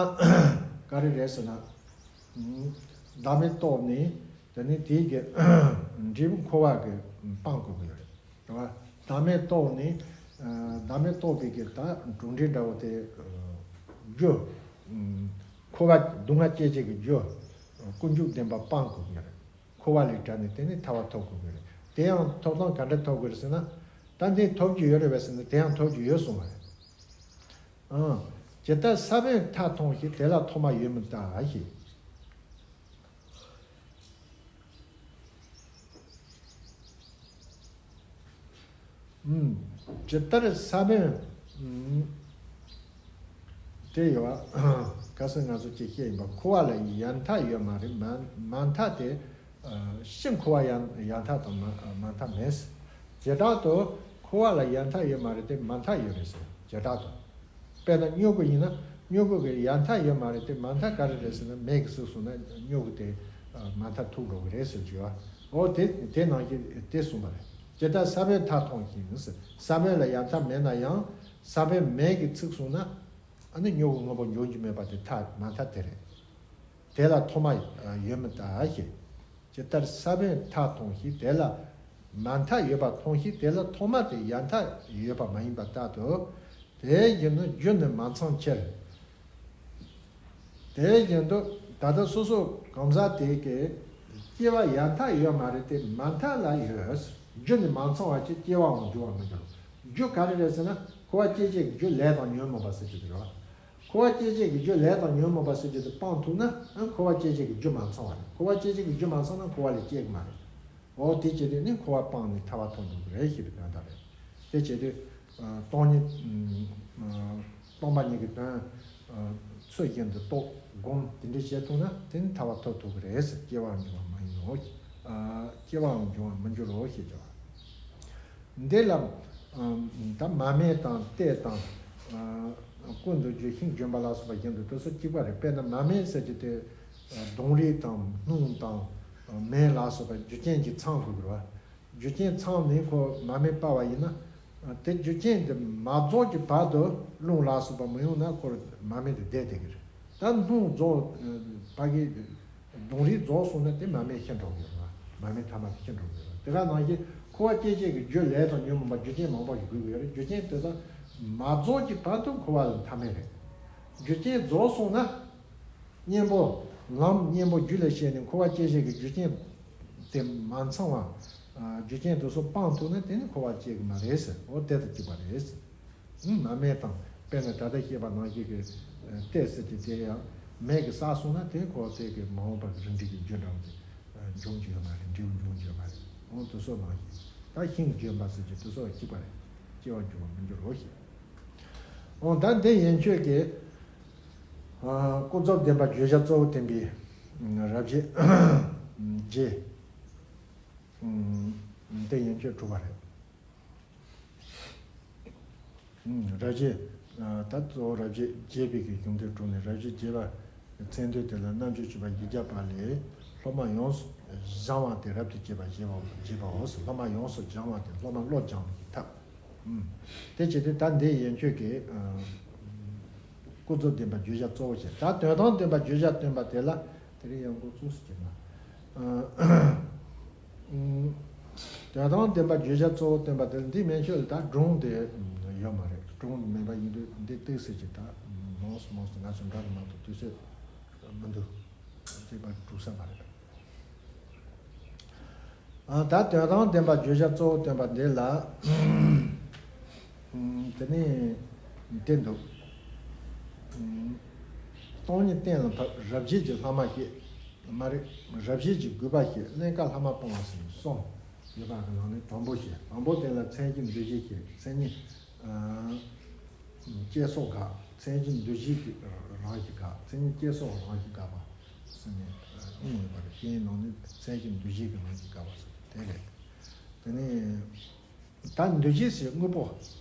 ག་རེ་རེད་ཟེར་ན། བདག་མེད་རྟོགས་ནས་དེ་ནི་དེའི་གི་འབྲས་བུ་འཁོར་བ་གི་སྤང་དགོས་ཀྱི་ཡོད་རེད། རེད་བ། བདག་མེད་རྟོགས་ནས། བདག་མེད་རྟོགས་པའི་གི་ད་གྲུབ་འབྲས་འདྲ་བོ་དེ། རྒྱུ། འཁོར་བ་སྡུག་བསྔལ་སྐྱེད་བྱེད་ཀྱི་རྒྱུ། ཀུན་འབྱུང་བདེན་པ་སྤང་དགོས་ཀྱི་ཡོད་རེད། འཁོར་བ་ལས་བྲལ་ནས་དེ་ནི་ཐར་པ་ཐོབ་དགོས་ཀྱི་རེད། དེ་ཡང་ཐོབ་ཐང་ག་འདྲ་ཐོབ་དགོས་རེད་ཟེར་ན། ད་འདི་ཐོབ་ཀྱི་ཡོད་རེད་པས་ཟེར་ན་དེ་ཡང་ཐོབ་ཀྱི་ཡོད་གསུངས་པ་རེད། ཨང་། ཇི་ལྟར་ས་བོན་མཐའ་མཐོང་ཞིང་། དེ་ལ་ཐོག་མ་ཡོད་མིན་ལྟར་ཞེས། ཨུམ། ཇི་ལྟར་ས་བོན། ཨུམ། དེ་ཡོད་བ། ཁ་སང་ང་ཚོ་ཅིག་བཤད་ཡིན་པ་འཁོར་བ་ལ་ཡར་མཐའ་ཡོད་མ་རེད། མ་མ་མཐའ་དེ། ཕྱི་འཁོར་བ་ཡང་ཡར་མཐའ་དང་མ་མ་མཐའ་མེད། བྱེ་བྲག་ཏུ་འཁོར་བ་ལ་ཡར་མཐའ་ཡོད་མ་རེད་དེ་མ་མཐའ་ཡོད་རེད་ཟེར། བྱེ་བྲག་ཏུ། དཔེར་ན་སྨྱུ་གུ་ཡིན་ན་སྨྱུ་གུ་གི་ཡར་མཐའ་ཡོད་མ་རེད་དེ་མ་མཐའ་ག་རེ་རེད་ཟེར་ན་མེ་གི་བཟོས་སོང་ན་སྨྱུ་གུ་དེ་མ་མཐའ་ཐུག་འགྲོ་གི་རེད་ཟེར་གྱི་བ། འོ་དེ་དེ་ནང་བཞིན་དེ་གསུངས་པ་རེད། ཇི་ལྟར་ས་བོན་མཐའ་མཐོང་ཞིང་ཟེར། ས་བོན་ལ་ཡར་མཐའ་མེད་ན་ཡང་ས་བོན་མེ་གིས་ཚིག་སོང་ན་ཨ་ནི་སྨྱུ་གུ་སྔོན་པོ་འབྱུང་རྒྱུ་མེད་པ་དེ་མཐའ་མ་མཐའ་དེ་རེད། དེ་ལ་ཐོག་མ་ཡོད་མིན་ལྟར་ཞེས། ཇི་ལྟར་ས་བོན་མཐའ་མཐོང་ཞིང་། དེ་ལ་མ་མཐའ་ཡོད་པ་མཐོང་ཞིང་། དེ་ལ་ཐོག་མ་དེ་ཡར་མཐའ་ཡོད་པ་མ་ཡིན་པ་ལྟར་དུ། དེ་བཞིན་དུ་རྒྱུ་ནི་མ་ཚང་ཕྱིར། དེ་བཞིན་དུ་ད་ལྟ་སོ་སོ་གང་ཟག་དེ་གའི་སྐྱེ་བ་ཡར་མཐའ་ཡོད་མ་རེད་དེ་མ་མཐའ་ལ་ཡོད། རྒྱུ་ནི་མ་ཚང་བ་ཅིག་སྐྱེ་བའང་འབྱུང་བར་མི་འགྱུར། རྒྱུ་ག་རེ་རེད་ཟེར་ན་འཁོར་བ་སྐྱེད་བྱེད་ཀྱི་རྒྱུ་ལས་དང་ཉོན་མོངས་པ་ཟེར་གྱི་འདུག་ར། འཁོར་བ་སྐྱེད་བྱེད་ཀྱི་རྒྱུ་ལས་དང་ཉོན་མོངས་པ་ཟེར་གྱི་དེ་སྤང་ཐུབ་ན་ཨ་འཁོར་བ་སྐྱེད་བྱེད་ཀྱི་རྒྱུ་མ་ཚང་བ་རེད། འཁོར་བ་སྐྱེད་བྱེད་ཀྱི་རྒྱུ་མ་ཚང་ན་འཁོར་བ་ལས་སྐྱེ་གི་མ་རེད། འོ་དེ་བྱེད་དུས་ནི་འཁོར་བ་སྤངས་ནས་ཐར་པ་ཐོབ་འགྲོ་གི་རེད་ཞེས་པའི་དོན་དག་རེད། དེ་བྱེད་དུས་སྟོང་ཉིད་སྟོང་པ་ཉིད་ཀྱི་དོན་ཚུལ་བཞིན་དུ་རྟོགས་སྒོམ་དེ་འདྲ་བྱེད་ཐུབ་ན་དེ་ནི་ཐར་པ་ཐོབ་ཐུབ་ཀྱི་རེད་ཟེར། སྐྱེ་བའང་འབྱུང་བ་མ་ཡིན་ནོ། སྐྱེ་བའང་འབྱུང་བར་མི་འགྱུར་རོ་ཞེས་བྱ་བ། འདི་ལ་ད་མ་སྨད་དང་ལྟས་དང་ཀུན་ཏུ་རྒྱུ་ཤིང་ལྗོན་པ་ལ་སོགས་པ་བཞིན་དུ་དེ་ཚོ་གཅིག་པ་རེད། དཔེར་ན་མ་སྨད་ཟེར་གྱི་དེ་ལྡུམ་རའི་དང་སྣུམ་དང་མེ་ལ་སོགས་པ་རྒྱུ་རྐྱེན་གྱིས་ཚང་དགོས་ཀྱི་རེད་བ། རྒྱུ་རྐྱེན་ཚང་ནས་ཁོ་མར་མེ་སྤར་བ་ཡིན་ན། དེ་རྒྱུ་རྐྱེན་དེ་མ་རྫོགས་ཀྱི་བར་དུ་རླུང་ལ་སོགས་པ་མི་ཡོང་ན་ཁོ་མར་མེ་དེ་བསྡད་བསྡད་ཀྱི་རེད། ད་རླུང་རྫོགས་ཕ་གི་རླུང་རིགས་རྫོགས་སོང་ན་དེ་མར་མེ་ཤི་འགྲོ་གི་ཡོད་རེད། མར་མེ་ཐ་མ་དེ་ཤི་འགྲོ་གི་ཡོད་རེད། དེ་ག་ནང་བཞིན་འཁོར་བ་སྐྱེད་བྱེད་ཀྱི་རྒྱུ་ལས་དང་ཉོན་མོངས་པ་རྒྱུ་རྐྱེན་མང་པོ་ཞིག་དགོས་ཀྱི་ཡོད་རེད། རྒྱུ་རྐྱེན་དེ་དག་མ་རྫོགས་ཀྱི་བར་དུ་འཁོར་བ་ལ་མཐའ་མེད་རེད། རྒྱུ་རྐྱེན་རྫོགས་སོང་ན། གཉེན་པོ། ལམ་གཉེན་པོ་རྒྱུ་ལས་སྐྱེས་ནས་འཁོར་བ་སྐྱེད་བྱེད་ཀྱི་རྒྱུ་རྐྱེན་དེ་མ་ཚང་བ། རྒྱུ་རྐྱེན་དེ་ཚོ་སྤང་ཐུབ་ན་དེ་ནི་འཁོར་བ་སྐྱེ་གི་མ་རེད་ཟེར། འོ་དེ་དང་གཅིག་པ་རེད་ཟེར། མར་མེ་དང་དཔེར་ན་ད་ལྟ་བཤད་པ་ནང་བཞིན་གྱི་ལྟས་ཟེར་གྱི་དེ་ཡང་མེ་གིས་བསྲེགས་སོང་ན་དེ་འཁོར་བ་དེ་གི་མ་འོངས་པ་གི་རིམ་གྲོ་གི་རྒྱུ་འདྲ་བོ་དེ་འབྱུང་རྒྱུ་ཡོད་མ་རེད། འབྲས་བུ་འབྱུང་རྒྱུ་ཡོད་མ་རེད། འོ་དེ་ཚོ་ནང་བཞིན་ད་ཤིང་གི་ལྗོན་པ་ཟེར་གྱི་དེ་ཚོ་གཅིག་པ་རེད། སྐྱེ་བ་འགྱུར་བ་མི་འགྱུར་རོ་ཞེས། འོ་ད་འདི་ཡན་ཆོད་ཀྱི། ཨ། ཀུན་རྫོབ་བདེན་པ་བརྗོད་བྱ་གཙོ་བོ་བསྟན་པའི་རབ་བྱེད་རྗེ། ཨ། འདི་ཡན་ཆོད་གྲུབ་པ་རེད། ཨ། རབ་བྱེད། ཨ། ད་གཙོ་བོ་རབ་བྱེད་རྒྱས་པའི་གི་གཞུང་དེ་གྲུབ་ནས་རབ་བྱེད་རྒྱས་པ་མཚན་དོན་དེ་ལ་རྣམ་དཔྱོད་ཆུད་པ་བཞི་བརྒྱ་པ་ལས་སློབ་མ་ཡོངས་སུ་སྦྱང་བ་སྟེ་རབ་ཏུ་བྱེད་པ་ཞེས་པའོ། ཞེས་པའོ། སློབ་མ་ཡོངས་སུ་སྦྱང་བ་སྟེ་སློབ་མ་བློ་སྦྱང་བའི་ཐབས། ཨུམ། དེ་བྱས་ཏེ་ད་འདི་ཡན་ཆོད་ཀྱི། ཨ། ཀུན་རྫོབ་བདེན་པ་བརྗོད་བྱ་གཙོ་བོ་བྱས། ད་དོན་དམ་བདེན་པ་བརྗོད་བྱ་སྟོན་པ་དེ་ལ་དེ་རིང་ཡང་འགོ་ཚུགས་སུ་བྱེད་ན། ཨ། ཨུམ། དོན་དམ་བདེན་པ་བརྗོད་བྱ་གཙོ་བོ་སྟོན་པ་དེ་ལ་འདི་མན་ཆད་ལ་ད་སྒྲུང་དེ་ཡོད་མ་རེད། སྒྲུང་མེད་པ་ཡིན་དུས་འདི་ཏོག་ཙམ་ཅིག་ད་མང་སུ་མང་སུ་ང་ཚོ་འདྲ་གི་མ་གཏོགས་དུས་ཚོད་མི་འདུག་ཅེས་པ་འགྲུབ་ས་མ་རེད། ཨ། ད་དོན་དམ་བདེན་པ་བརྗོད་བྱ་གཙོ་བོ་སྟོན་པ་འདི་ལ། ཨུམ། དེ་ནས་དེ་འདུག་ཨུམ། སྟོང་ཉིད་གཏན་ལ་ཕབ། རབ་བྱེད་ཀྱི་ལྷག་མ་བཤད། མ་རེད། རབ་བྱེད་ཀྱི་དགོས་པ་བཤད། ཀླན་ཀ་ལྷག་མ་སྤོང་བ་ཟེར་ནས་གསུམ་ཡོད་པ་གི་ནང་ནས་དང་པོ་བཤད། དང་པོ་དེ་ལ་མཚན་གཞི་འདུ་བྱེད་བཤད། མཚན་ཉིད། ཨ། བསྐྱེད་སོགས་དགག་མཚན་གཞི་འདུ་བྱེད་ཀྱི་རང་བཞིན་དགག་མཚན་ཉིད་བསྐྱེད་སོགས་རང་བཞིན་དགག་པ་ཟེར་ནས་གཉིས་ཡོད་པ་རེད། དེའི་ནང་ནས་མཚན་གཞི་འདུ་བྱེད་ཀྱི་རང་བཞིན་དགག་པ་ཟེར་དེ་རེད། དེ་ནས་ད་འདུ་བྱེད་ཟེར་དངོས་པོ།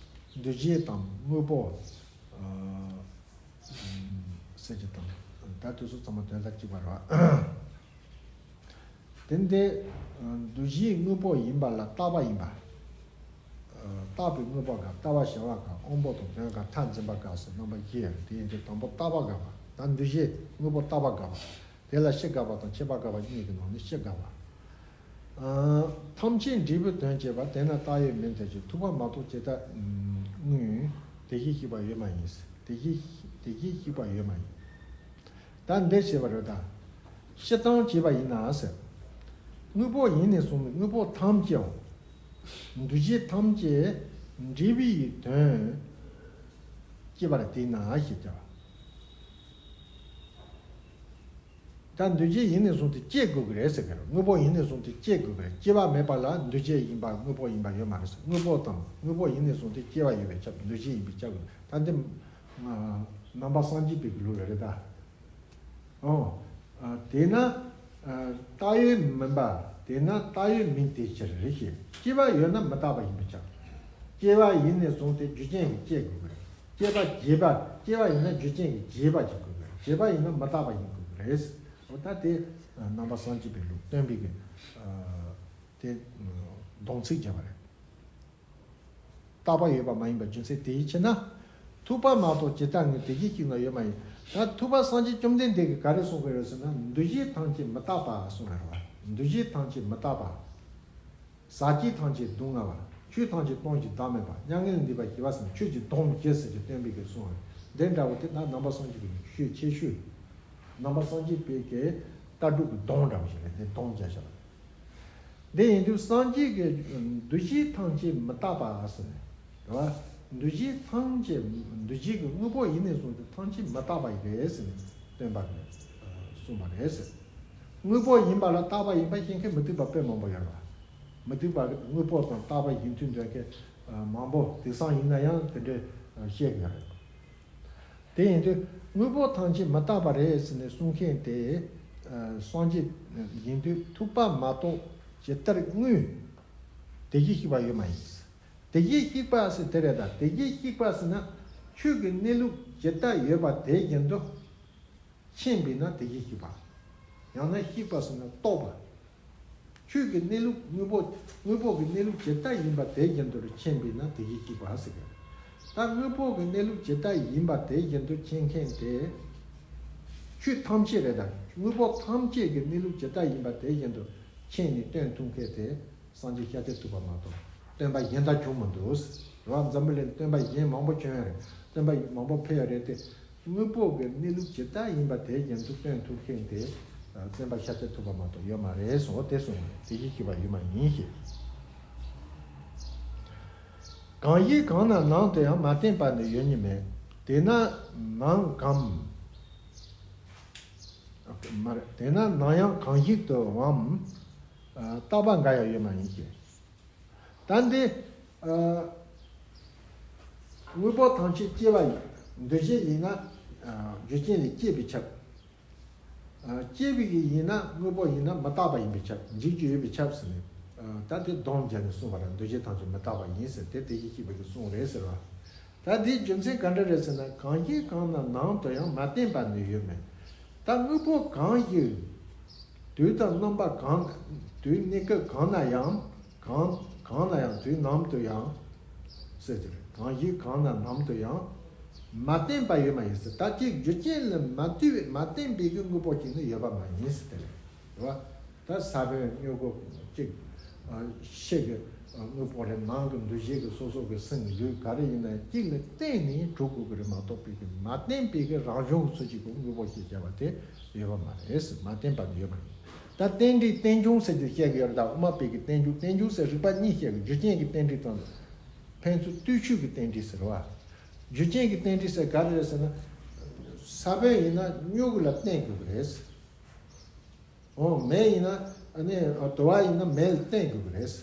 འདུ་བྱེད་དང་དངོས་པོ། ཨ། ཟེར་གྱི་དང་། ད་དུས་སུ་ཚང་མ་དོན་དག་གཅིག་པ་རེད་བ། དེ་འདི་འདུ་བྱེད་དངོས་པོ་ཡིན་པ་ལ་བཏགས་པ་ཡིན་པ། བཏགས་པའི་དངོས་པོ་དགག་བཏགས་པ་བྱ་བ་དགག་དབང་པོ་དང་དོན་དགག་མཐར་འཛིན་པ་དགག་ཟེར་རྣམ་པ་བཞི་ཡོད། དེ་ཡིན་དུས་དང་པོ་བཏགས་པ་དགག་པ། ད་འདུ་བྱེད་དངོས་པོ་བཏགས་པ་དགག་པ། དེ་ལ་སྤྱི་དགག་པ་དང་ཁྱད་པར་དགག་པ་གཉིས་ཀྱི་ནང་ནས་སྤྱི་དགག་པ། ཨ། ཐམས་ཅད་འབྲས་བུའི་དོན་བྱེད་པ། དེས་ན་བཏགས་ཡོད་མིན་ཐལ་ཞིང་། ཐུབ་པ་མ་གཏོགས་ཇི་ལྟར་དངོས། དེ་བཞིན་གཤེགས་པ་ཡོད་མ་ཡིན། དེ་བཞིན་དེ་བཞིན་གཤེགས་པ་ཡོད་མ་ཡིན། ད་འདི་བྱས་པ་རེད་ད། སྤྱི་དང་བྱས་པ་ཡིན་ན་ཟེར། དངོས་པོ་ཡིན་ནས་བཟུང་ནས་དངོས་པོ་ཐམས་ཅད་འདུ་བྱེད་ཐམས་ཅད་འབྲས་བུའི་དོན་བྱེད་པར་དེས་ན་ཞེས་བྱ་བ། ད་འདུ་བྱེད་ཡིན་ནས་བཟུང་སྟེ་སྐྱེ་དགོས་ཀྱི་རེད་ཟེར་གི་རེད། དངོས་པོ་ཡིན་ནས་བཟུང་སྟེ་སྐྱེ་དགོས་ཀྱི་རེད། སྐྱེ་བ་མེད་པ་ལ་འདུ་བྱེད་ཡིན་པ་དངོས་པོ་ཡིན་པ་ཡོད་མ་རེད་ཟེར། དངོས་པོ་དང་དངོས་པོ་ཡིན་ནས་བཟུང་སྟེ་སྐྱེ་བ་ཡོད་པས་ཁྱབ། འདུ་བྱེད་ཡིན་པས་ཁྱབ་དགོས། ད་འདི་ནང་པ་སངས་རྒྱས་པའི་ལུགས་རེད་ད། ཨོ། དེས་ན་བཏགས་ཡོད་མིན་པ། དེས་ན་བཏགས་ཡོད་མིན་ཏེ་ཕྱིར་རེ་ཞེས། སྐྱེ་བ་ཡོད་ན་མི་རྟག་པ་ཡིན་པས་ཁྱབ། སྐྱེ་བ་ཡིན་ནས་བཟུང་སྟེ་རྒྱུ་རྐྱེན་གྱིས་སྐྱེ་དགོས་པས། སྐྱེ་བ་བྱས་པ། སྐྱེ་བ་ཡིན་ན་རྒྱུ་རྐྱེན་གྱིས་བྱས་པ་ཞིག་དགོས་པས། བྱས་པ་ཡིན་ན་མི་རྟག་པ་ཡིན་དགོས་པ་རེད། འོ་ད་དེ་ནང་པ་སངས་རྒྱས་པའི་ལུགས་སྟོན་པའི་གི་དེ་སྡོམ་ཚིག་བརྒྱབ་པ་རེད། རྟག་པ་ཡོད་པ་མ་ཡིན་པ་རྒྱུ་མཚན་དེའི་ཕྱིར་ན། ཐུབ་པ་མ་གཏོགས་ཇི་ལྟར་དངོས། དེ་བཞིན་གཤེགས་ན་ཡོད་མ་ཡིན། ད་ཐུབ་པ་སངས་རྒྱས་བཅོམ་ལྡན་འདས་ཀྱིས་ག་རེ་གསུངས་པ་རེད་ཟེར་ན། འདུ་བྱེད་ཐམས་ཅད་མི་རྟག་པ་གསུངས་པ་རེད་བ། འདུ་བྱེད་ཐམས་ཅད་མི་རྟག་པ། ཟག་བཅས་ཐམས་ཅད་སྡུག་བསྔལ་བ། ཆོས་ཐམས་ཅད་སྟོང་ཞིང་བདག་མེད་པ། མྱ་ངན་ལས་འདས་པ་ཞི་བ་ཟེར་ན་ཆོས་ཀྱི་སྡོམ་བཞི་ཟེར་གྱི་སྟོན་པའི་གི་གསུངས་པ་རེད། འདི་འདྲ་བོ་དེ་ད་ནང་པ་སངས་རྒྱས་པའི་ཤོད་ཆེ་ཤོས། ནང་པ་སངས་རྒྱས་པའི་གི་ལྟ་གྲུབ་ཀྱི་སྡོམ་འདྲ་བོ་ཞིག་རེད། དེ་སྡོམ་རྒྱག་བྱ་བ། འདི་ཡིན་དུས་སངས་རྒྱས་ཀྱི་འདུ་བྱེད་ཐམས་ཅད་མི་རྟག་པ་ཟེར་ནས་རེད་བ། འདུ་བྱེད་ཐམས་ཅད། འདུ་བྱེད་ཀྱི་དངོས་པོ་ཡིན་ནས་བཟུང་སྟེ་ཐམས་ཅད་མི་རྟག་པ་ཡིན་རེད་ཟེར་ནས་སྟོན་པ་གིས་གསུངས་པ་རེད་ཟེར། དངོས་པོ་ཡིན་པ་ལ་རྟག་པ་ཡིན་པ་ཤེས་མཁན་མུ་སྟེགས་པ་དཔེ་མང་པོ་ཡོད་རེད་བ། མུ་སྟེགས་པ་གིས་དངོས་པོ་དང་རྟག་པ་ཡིན་ཚུལ་འདོད་མཁན་མང་པོ་དེང་སང་ཡིན་ན་ཡང་དེ་འདྲའི་བཤད་ཀྱི་ཡོད་རེད། དེ་ཡིན་དུས་དངོས་པོ་ཐམས་ཅད་མི་རྟག་པ་རེད་ཟེར་ནས་གསུང་མཁན་དེ། ཨ། སངས་རྒྱས་ཡིན་དུས་ཐུབ་པ་མ་གཏོགས་ཇི་ལྟར་དངོས། དེ་བཞིན་གཤེགས་པ་ཡོད་མ་ཡིན། དེ་བཞིན་གཤེགས་པ་ཟེར་དེ་རེད་ད། དེ་བཞིན་གཤེགས་པ་ཟེར་ན་ཆོས་ཀྱི་གནས་ལུགས་ཇི་ལྟར་ཡོད་པ་དེ་བཞིན་དུ་མཁྱེན་པས་ན་དེ་བཞིན་གཤེགས་པ། ཡང་ན་གཤེགས་པ་ཟེར་ན་རྟོགས་པ། ཆོས་ཀྱི་གནས་ལུགས་དངོས་པོ། དངོས་པོ་གི་གནས་ལུགས་ཇི་ལྟར་ཡིན་པ་དེ་བཞིན་དུ་མཁྱེན་པས་ན་དེ་བཞིན་གཤེགས་པ་ཟེར་གི། ད་དངོས་པོ་གི་གནས་ལུགས་ཇི་ལྟར་ཡིན་པ་དེ་བཞིན་དུ་མཁྱེན་མཁན་དེ། ཆོས་ཐམས་ཅད་རེད་ད། དངོས་པོ་ཐམས་ཅད་ཀྱི་གནས་ལུགས་ཇི་ལྟར་ཡིན་པ་དེ་བཞིན་དུ་མཁྱེན་ནས་སྟོན་ཐུབ་མཁན་དེ། སངས་རྒྱས་ཤཱཀྱ་ཐུབ་པ་མ་གཏོགས་སྟོན་པ་གཞན་དག་བྱུང་མི་འདུག། རེད་བ། འཛམ་བུ་གླིང་སྟོན་པ་གཞན་མང་པོ་བྱོན་ཡོད་རེད། སྟོན་པ་མང་པོ་ཕེབས་ཡོད་རེད་དེ། དངོས་པོ་གི་གནས་ལུགས་ཇི་ལྟར་ཡིན་པ་དེ་བཞིན་དུ་སྟོན་ཐུབ་མཁན་དེ། ཨ། སྟོན་པ་ཤཱཀྱ་ཐུབ་པ་མ་གཏོགས་ཡོད་མ་རེད་གསུངས། འོ་དེ་གསུངས། དེ་བཞིན་གཤེགས་པ་ཡོད་མ་ཡིན་ཞེས། གང་ཞིག་གང་ན་ནམ་དུ་ཡང་མ་བརྟེན་པར་ནི་ཡོད་ནི་མེད། དེས་ན་ནམ་གང་། མ་རེད། དེས་ན་ནམ་ཡང་གང་ཞིག་ཏུའང་། ཨ། རྟག་པར་འགལ་ཡང་ཡོད་མ་ཡིན་ཞེས། ད་འདི། ཨ། དངོས་པོ་ཐམས་ཅད་སྐྱེ་བ་ཡིན། འདུ་བྱེད་ཡིན་ན། ཨ། རྒྱུ་རྐྱེན་ལས་སྐྱེས་པས་ཁྱབ། ཨ། སྐྱེས་པའི་གི་ཡིན་ན་དངོས་པོ་ཡིན་ན་མི་རྟག་པ་ཡིན་པས་ཁྱབ། འཇིག་རྒྱུ་ཡོད་པས་ཁྱབ་ཟེར་ནས། ཨ། ད་དེ་སྡོམ་བརྒྱབ་ནས་གསུངས་པ་རེད། འདུ་བྱེད་ཐམས་ཅད་མི་རྟག་པ་ཡིན་ཟེར་དེ་དེ་བཞིན་གཤེགས་པའི་གི་གསུང་རེད་ཟེར་བ། ད་དེའི་རྒྱུ་མཚན་ག་འདྲ་རེད་ཟེར་ན། གང་ཞིག་གང་ན་ནམ་དུ་ཡང་མ་བརྟེན་པར་ནི་ཡོད་མེད། ད་དངོས་པོ་གང་ཞིག་དུས་དང་རྣམ་པ་གང་། དུས་གནས་སྐབས་གང་ན་ཡང་། གང་། གང་ན་ཡང་དུས་ནམ་དུ་ཡང་། ཟེར་གྱི་རེད། གང་ཞིག་གང་ན་ནམ་དུ་ཡང་། མ་བརྟེན་པ་ཡོད་མ་ཡིན་ཟེར། ད་ཅིག་རྒྱུ་རྐྱེན་ལ་མ་ལྟོས་པའི་མ་བརྟེན་པའི་གི་དངོས་པོ་ཅིག་ནི་ཡོད་པ་མ་ཡིན་ཟེར་དེ་རེད། རེད་བ། ད་ས་བོན་སྨྱུ་གུ་གཅིག། ཨ། ཕྱི་གི། ཨ། དངོས་པོ་རེད། ནང་གི་འདུ་བྱེད་ཀྱི་སོ་སོ་གི་སེམས་ཀྱི་ལུས་ག་རེ་ཡིན་ན་གཅིག་ལ་བརྟེན་ནས་གྲུབ་དགོས་ཀྱི་རེད་མ་གཏོགས་པའི་གི་མ་བརྟེན་པའི་གི་རང་བྱུང་གི་ཚུལ་གཅིག་གི་དངོས་པོ་ཞེས་བྱ་བ་དེ་ཡོད་པ་མ་རེད། མ་བརྟེན་པ་ནི་ཡོད་མ་རེད། ད་རྟེན་འབྲེལ་རྟེན་འབྱུང་ཟེར་དུས་བཤད་ཀྱི་ཡོད་རེད། ད་དབུ་མ་པའི་གི་རྟེན་འབྱུང་། རྟེན་འབྱུང་ཟེར་རིགས་པ་གཉིས་བཤད་ཀྱི། རྒྱུ་རྐྱེན་གྱི་རྟེན་འབྲེལ་དང་། ཕན་ཚུན་ལྟོས་ཆོས་ཀྱི་རྟེན་འབྲེལ་ཟེར་བ། རྒྱུ་རྐྱེན་གྱི་རྟེན་འབྲེལ་ཟེར་ག་རེ་རེད་ཟེར་ན། ས་བོན་ཡིན་ན་སྨྱུ་གུ་ལ་བརྟེན་དགོས་ཀྱི་རེད། འོ། མེ་ཡིན་ན། ཨ་ནི། དུ་བ་ཡིན་ན་མེ་ལ་བརྟེན་དགོས་ཀྱི་རེད།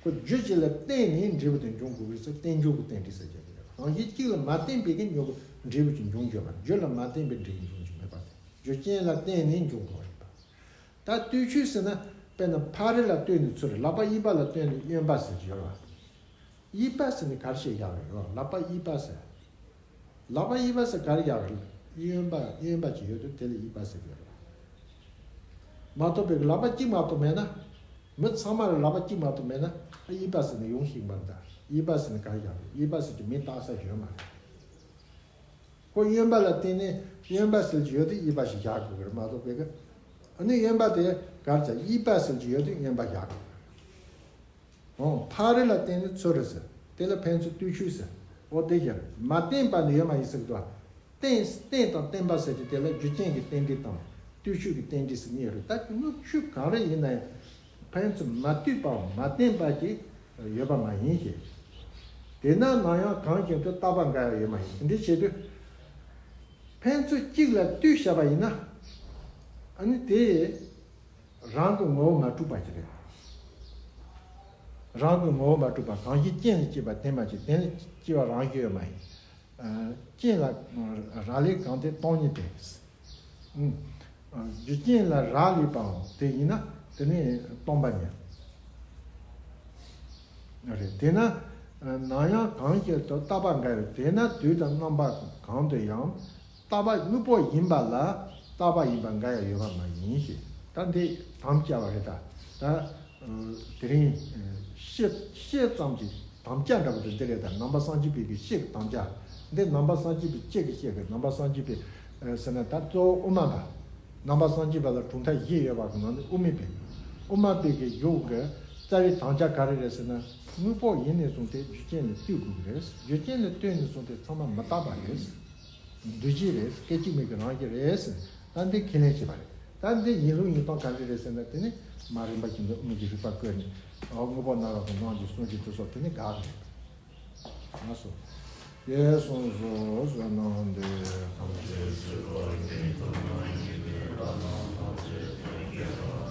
ཁོ་རྒྱུ་གཅིག་ལ་བརྟེན་ནས་འབྲས་བུ་དེ་འབྱུང་དགོས་ཀྱི་རེད་ཟེར། རྟེན་འབྱུང་གི་རྟེན་འབྲེལ་ཟེར་གྱི་རེད། རང་བཞིན་གཅིག་ལ་མ་བརྟེན་པའི་གི་སྨྱུ་གུ་འབྲས་བུ་ཅིག་འབྱུང་རྒྱུ་མ་རེད། རྒྱུ་ལ་མ་བརྟེན་པའི་འབྲས་བུ་འབྱུང་རྒྱུ་མེད་པ་དེ། རྒྱུ་རྐྱེན་ལ་བརྟེན་ནས་འབྱུང་དགོས་པ་རེད་པ། ད་ལྟོས་ཆོས་ཟེར་ན། དཔེར་ན་ཕ་རོལ་ལ་ལྟོས་ནས་ཚུར། ལག་པ་གཡས་པ་ལ་ལྟོས་ནས་གཡོན་པ་ཟེར་གྱི་ཡོད་རེད་པ། གཡས་པ་ཟེར་ནས་ག་རེ་བཤད་བཞག་ཡོད། ལག་པ་གཡས་པ་ཟེར། ལག་པ་གཡས་པ་ཟེར་ག་རེ་བཞག་ཡོད། གཡོན་པ། གཡོན་པ་ཅིག་ཡོད་དུས་དེ་ལ་གཡས་པ་ཟེར་གྱི་ཡོད་རེད། མ་གཏོགས་པའི་ལག་པ་གཅིག་མ་གཏོགས་མེད་ན། མི་ཚང་མ་ལ་ལག་པ་གཅིག་མ་གཏོགས་མེད་ན། གཡས་པ་ཟེར་ནས་ཡོང་ཤེས་པ་འདྲ། གཡས་པ་ཟེར་ནས་ག་རེ་བཞག་ཡོད། གཡས་པ་ཟེར་གྱི་མི་རྟག་ས་ཞིག་ཡོད་མ་རེད། ཁོ་གཡོན་པ་ལ་བརྟེན་ནས་གཡོན་པ་ཟེར་གྱི་ཡོད་དུས་གཡས་པ་ཞིག་བཞག་དགོས་ཀྱི་རེད་མ་གཏོགས་པའི་གི། ཨ་ནི་གཡོན་པ་དེ་ག་རེ་བྱ། གཡས་པ་ཟེར་གྱི་ཡོད་དུས་གཡོན་པ་བཞག་དགོས་ཀྱི་རེད། འོ། ཕ་རོལ་ལ་བརྟེན་ནས་ཚུར་ཟེར། དེ་ལ་ཕན་ཚུན་ལྟོས་ཆོས་ཟེར། འོ་དེ་བཞིན་མ་བརྟེན་པ་ནི་ཡོད་མ་ཡིན་ཟེར་གྱི་འདུག་བ། བརྟེན། བརྟེན་དང་བརྟེན་པ་ཟེར་གྱི་དེ་ལ་རྒྱུ་རྐྱེན་གྱི་རྟེན་འབྲེལ་དང་ལྟོས་ཆོས་ཀྱི་རྟེན་འབྲེལ་ཟེར་གཉིས་ཡོད་རེད། ད་དངོས་ཆོས་གང་རེ་ཡིན་ན་ཡང་ཕན་ཚུན་མ་ལྟོས་པའམ་མ་བརྟེན་པ་ཅིག་ཡོད་པ་མ་ཡིན་ཞེས། དེས་ན་ནམ་ཡང་གང་ཞིག་ཏུ་རྟག་པར་འགལ་ཡང་ཡོད་མ་ཡིན། དེ་འདྲའི་བྱེད་དུས། ཕན་ཚུན་གཅིག་ལ་ལྟོས་བྱས་པ་ཡིན་ན། ཨ་ནི་དེ། རང་གི་ངོ་བོ་མ་གྲུབ་པ་ཅིག་རེད། རང་གི་ངོ་བོ་མ་གྲུབ་པ། གང་ཞིག་རྐྱེན་ལས་སྐྱེས་པ་དེ་མ་ཅིག་དེ་ལས་སྐྱེ་བ་རང་བཞིན་ཡོད་མ་ཡིན། ཨ། རྐྱེན་ལ་རག་ལས་གང་དེ་སྟོང་ཉིད་དེ། ཨུམ། ཨ། རྒྱུ་རྐྱེན་ལ་རག་ལས་པའང་དེ་ཡིན་ན་དེ་ནི་སྟོང་པ་ཉིད་རེད། དེས་ན་ནམ་ཡང་གང་ཞིག་ཏུ་རྟག་པར་འགལ་བས། དེས་ན་དུས་དང་རྣམ་པ་གང་དུ་ཡང་། རྟག་པ་དངོས་པོ་ཡིན་པ་ལ་རྟག་པ་ཡིན་པར་འགལ་ཡང་ཡོད་པ་མ་ཡིན་ཞེས། ད་འདི་དམ་བཅའ་བ་རེད་ད། ད་དེ་རིང་བཤད་བཤད་ཙམ་གྱི་དམ་བཅའ་འདྲ་པོ་དེ་འདི་རེད་ད། ནང་པ་སངས་རྒྱས་པའི་གི་བཤད་ཀྱི་དམ་བཅའ། འདི་ནང་པ་སངས་རྒྱས་པའི་བཤད་ཀྱི་བཤད་ཀྱི་ནང་པ་སངས་རྒྱས་པའི་ཟེར་ན་ད་གཙོ་བོ་དབུ་མ་པ། ནང་པ་སངས་རྒྱས་པ་ལ་གྲུབ་མཐའ་བཞི་ཡོད་པ་གི་ནང་ནས་དབུ་མའི་པའི། དབུ་མ་པའི་གི་གཞུང་གི་རྩ་བའི་དམ་བཅའ་ག་རེ་རེད་ཟེར་ན། དངོས་པོ་ཡིན་ནས་བཟུང་སྟེ་རྒྱུ་རྐྱེན་ལ་ལྟོས་དགོས་ཀྱི་རེད། རྒྱུ་རྐྱེན་ལ་ལྟོས་ནས་བཟུང་སྟེ་ཚང་མ་མི་རྟག་པ་རེད། འདུ་བྱེད་རེད། སྐད་ཅིག་མའི་གི་རང་བཞིན་རེད་ཟེར། ད་འདི་ཁས་ལེན་བྱས་པ་རེད། ད་འདི་ཡིན་ལུགས་ཡིན་སྟངས་ག་འདྲ་རེད་ཟེར་ན། དེ་ནི་མ་རིམ་པ་བཞིན་དུ་དབུ་མའི་གི་རིགས་པ་བཀོད་ནས། དངོས་པོ་སྣང་བ་དང་སྣང་བ་གི་སོ་སྐྱེ་དེ་སོགས་དེ་ནི་དགག་གི་རེད། ལགས་སོ། ཞེས་གསུངས་སོ། བསོད་ནམས་འདི་ཡིས་ཐམས་ཅད་གཟིགས་པ་ཉིད། ཐོབ་ནས་ཉེས་པའི་དགྲ་རྣམས་ཐམས་ཅད་ཕམ་བྱས་ནས།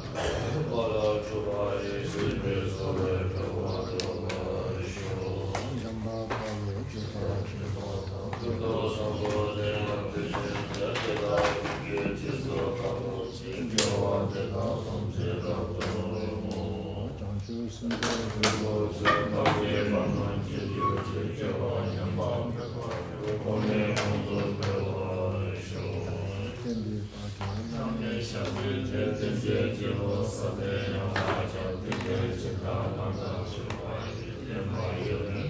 ལ་ལ་སྤྱོད་པ་ཡིས་སྲིད་པའི་མཚོ་ལས་སྒྲོལ་བར་འགྲོ་བར་ཤོག། འཇམ་དཔལ་དཔའ་བོས་སྤྱོད་པ་ཆེན་པོ་དང་། ཀུན་ཏུ་བཟང་པོ་དེ་ཡང་དེ་བཞིན་ཏེ། དེ་དག་ཀུན་གྱི་རྗེས་སུ་བདག་སློབ་ཅིང་། དགེ་བ་འདི་དག་ཐམས་ཅད་རབ་ཏུ་བསྔོ། བྱང་ཆུབ་སེམས་དཔའི་རིགས་སུ་འཛིན། ཐམས་ཅད་པ་རྣམས་ཀྱི་རྒྱུར་གྱུར། སྐྱེ་བ་ཉམས་པ་མེད་པར་གྱུར། གོང་ནས་གོང་དུ་འཕེལ་བར་ཤོག། བསྟན་པའི་བདག་ཉིད་བླ་མའི་ ཞབས་ཀྱུ་རྗེ་བཙུན་འཇིགས་བྱེད་ཀྱི་འོད་ཟེར་དེ་ཡང་དག་ཀྱང་ཐུགས་ཀྱི་བཞེད་དང་རྣམ་དག་ཕྱོགས་པ་ཡི་བདེན་པ་ཡོད་ནི།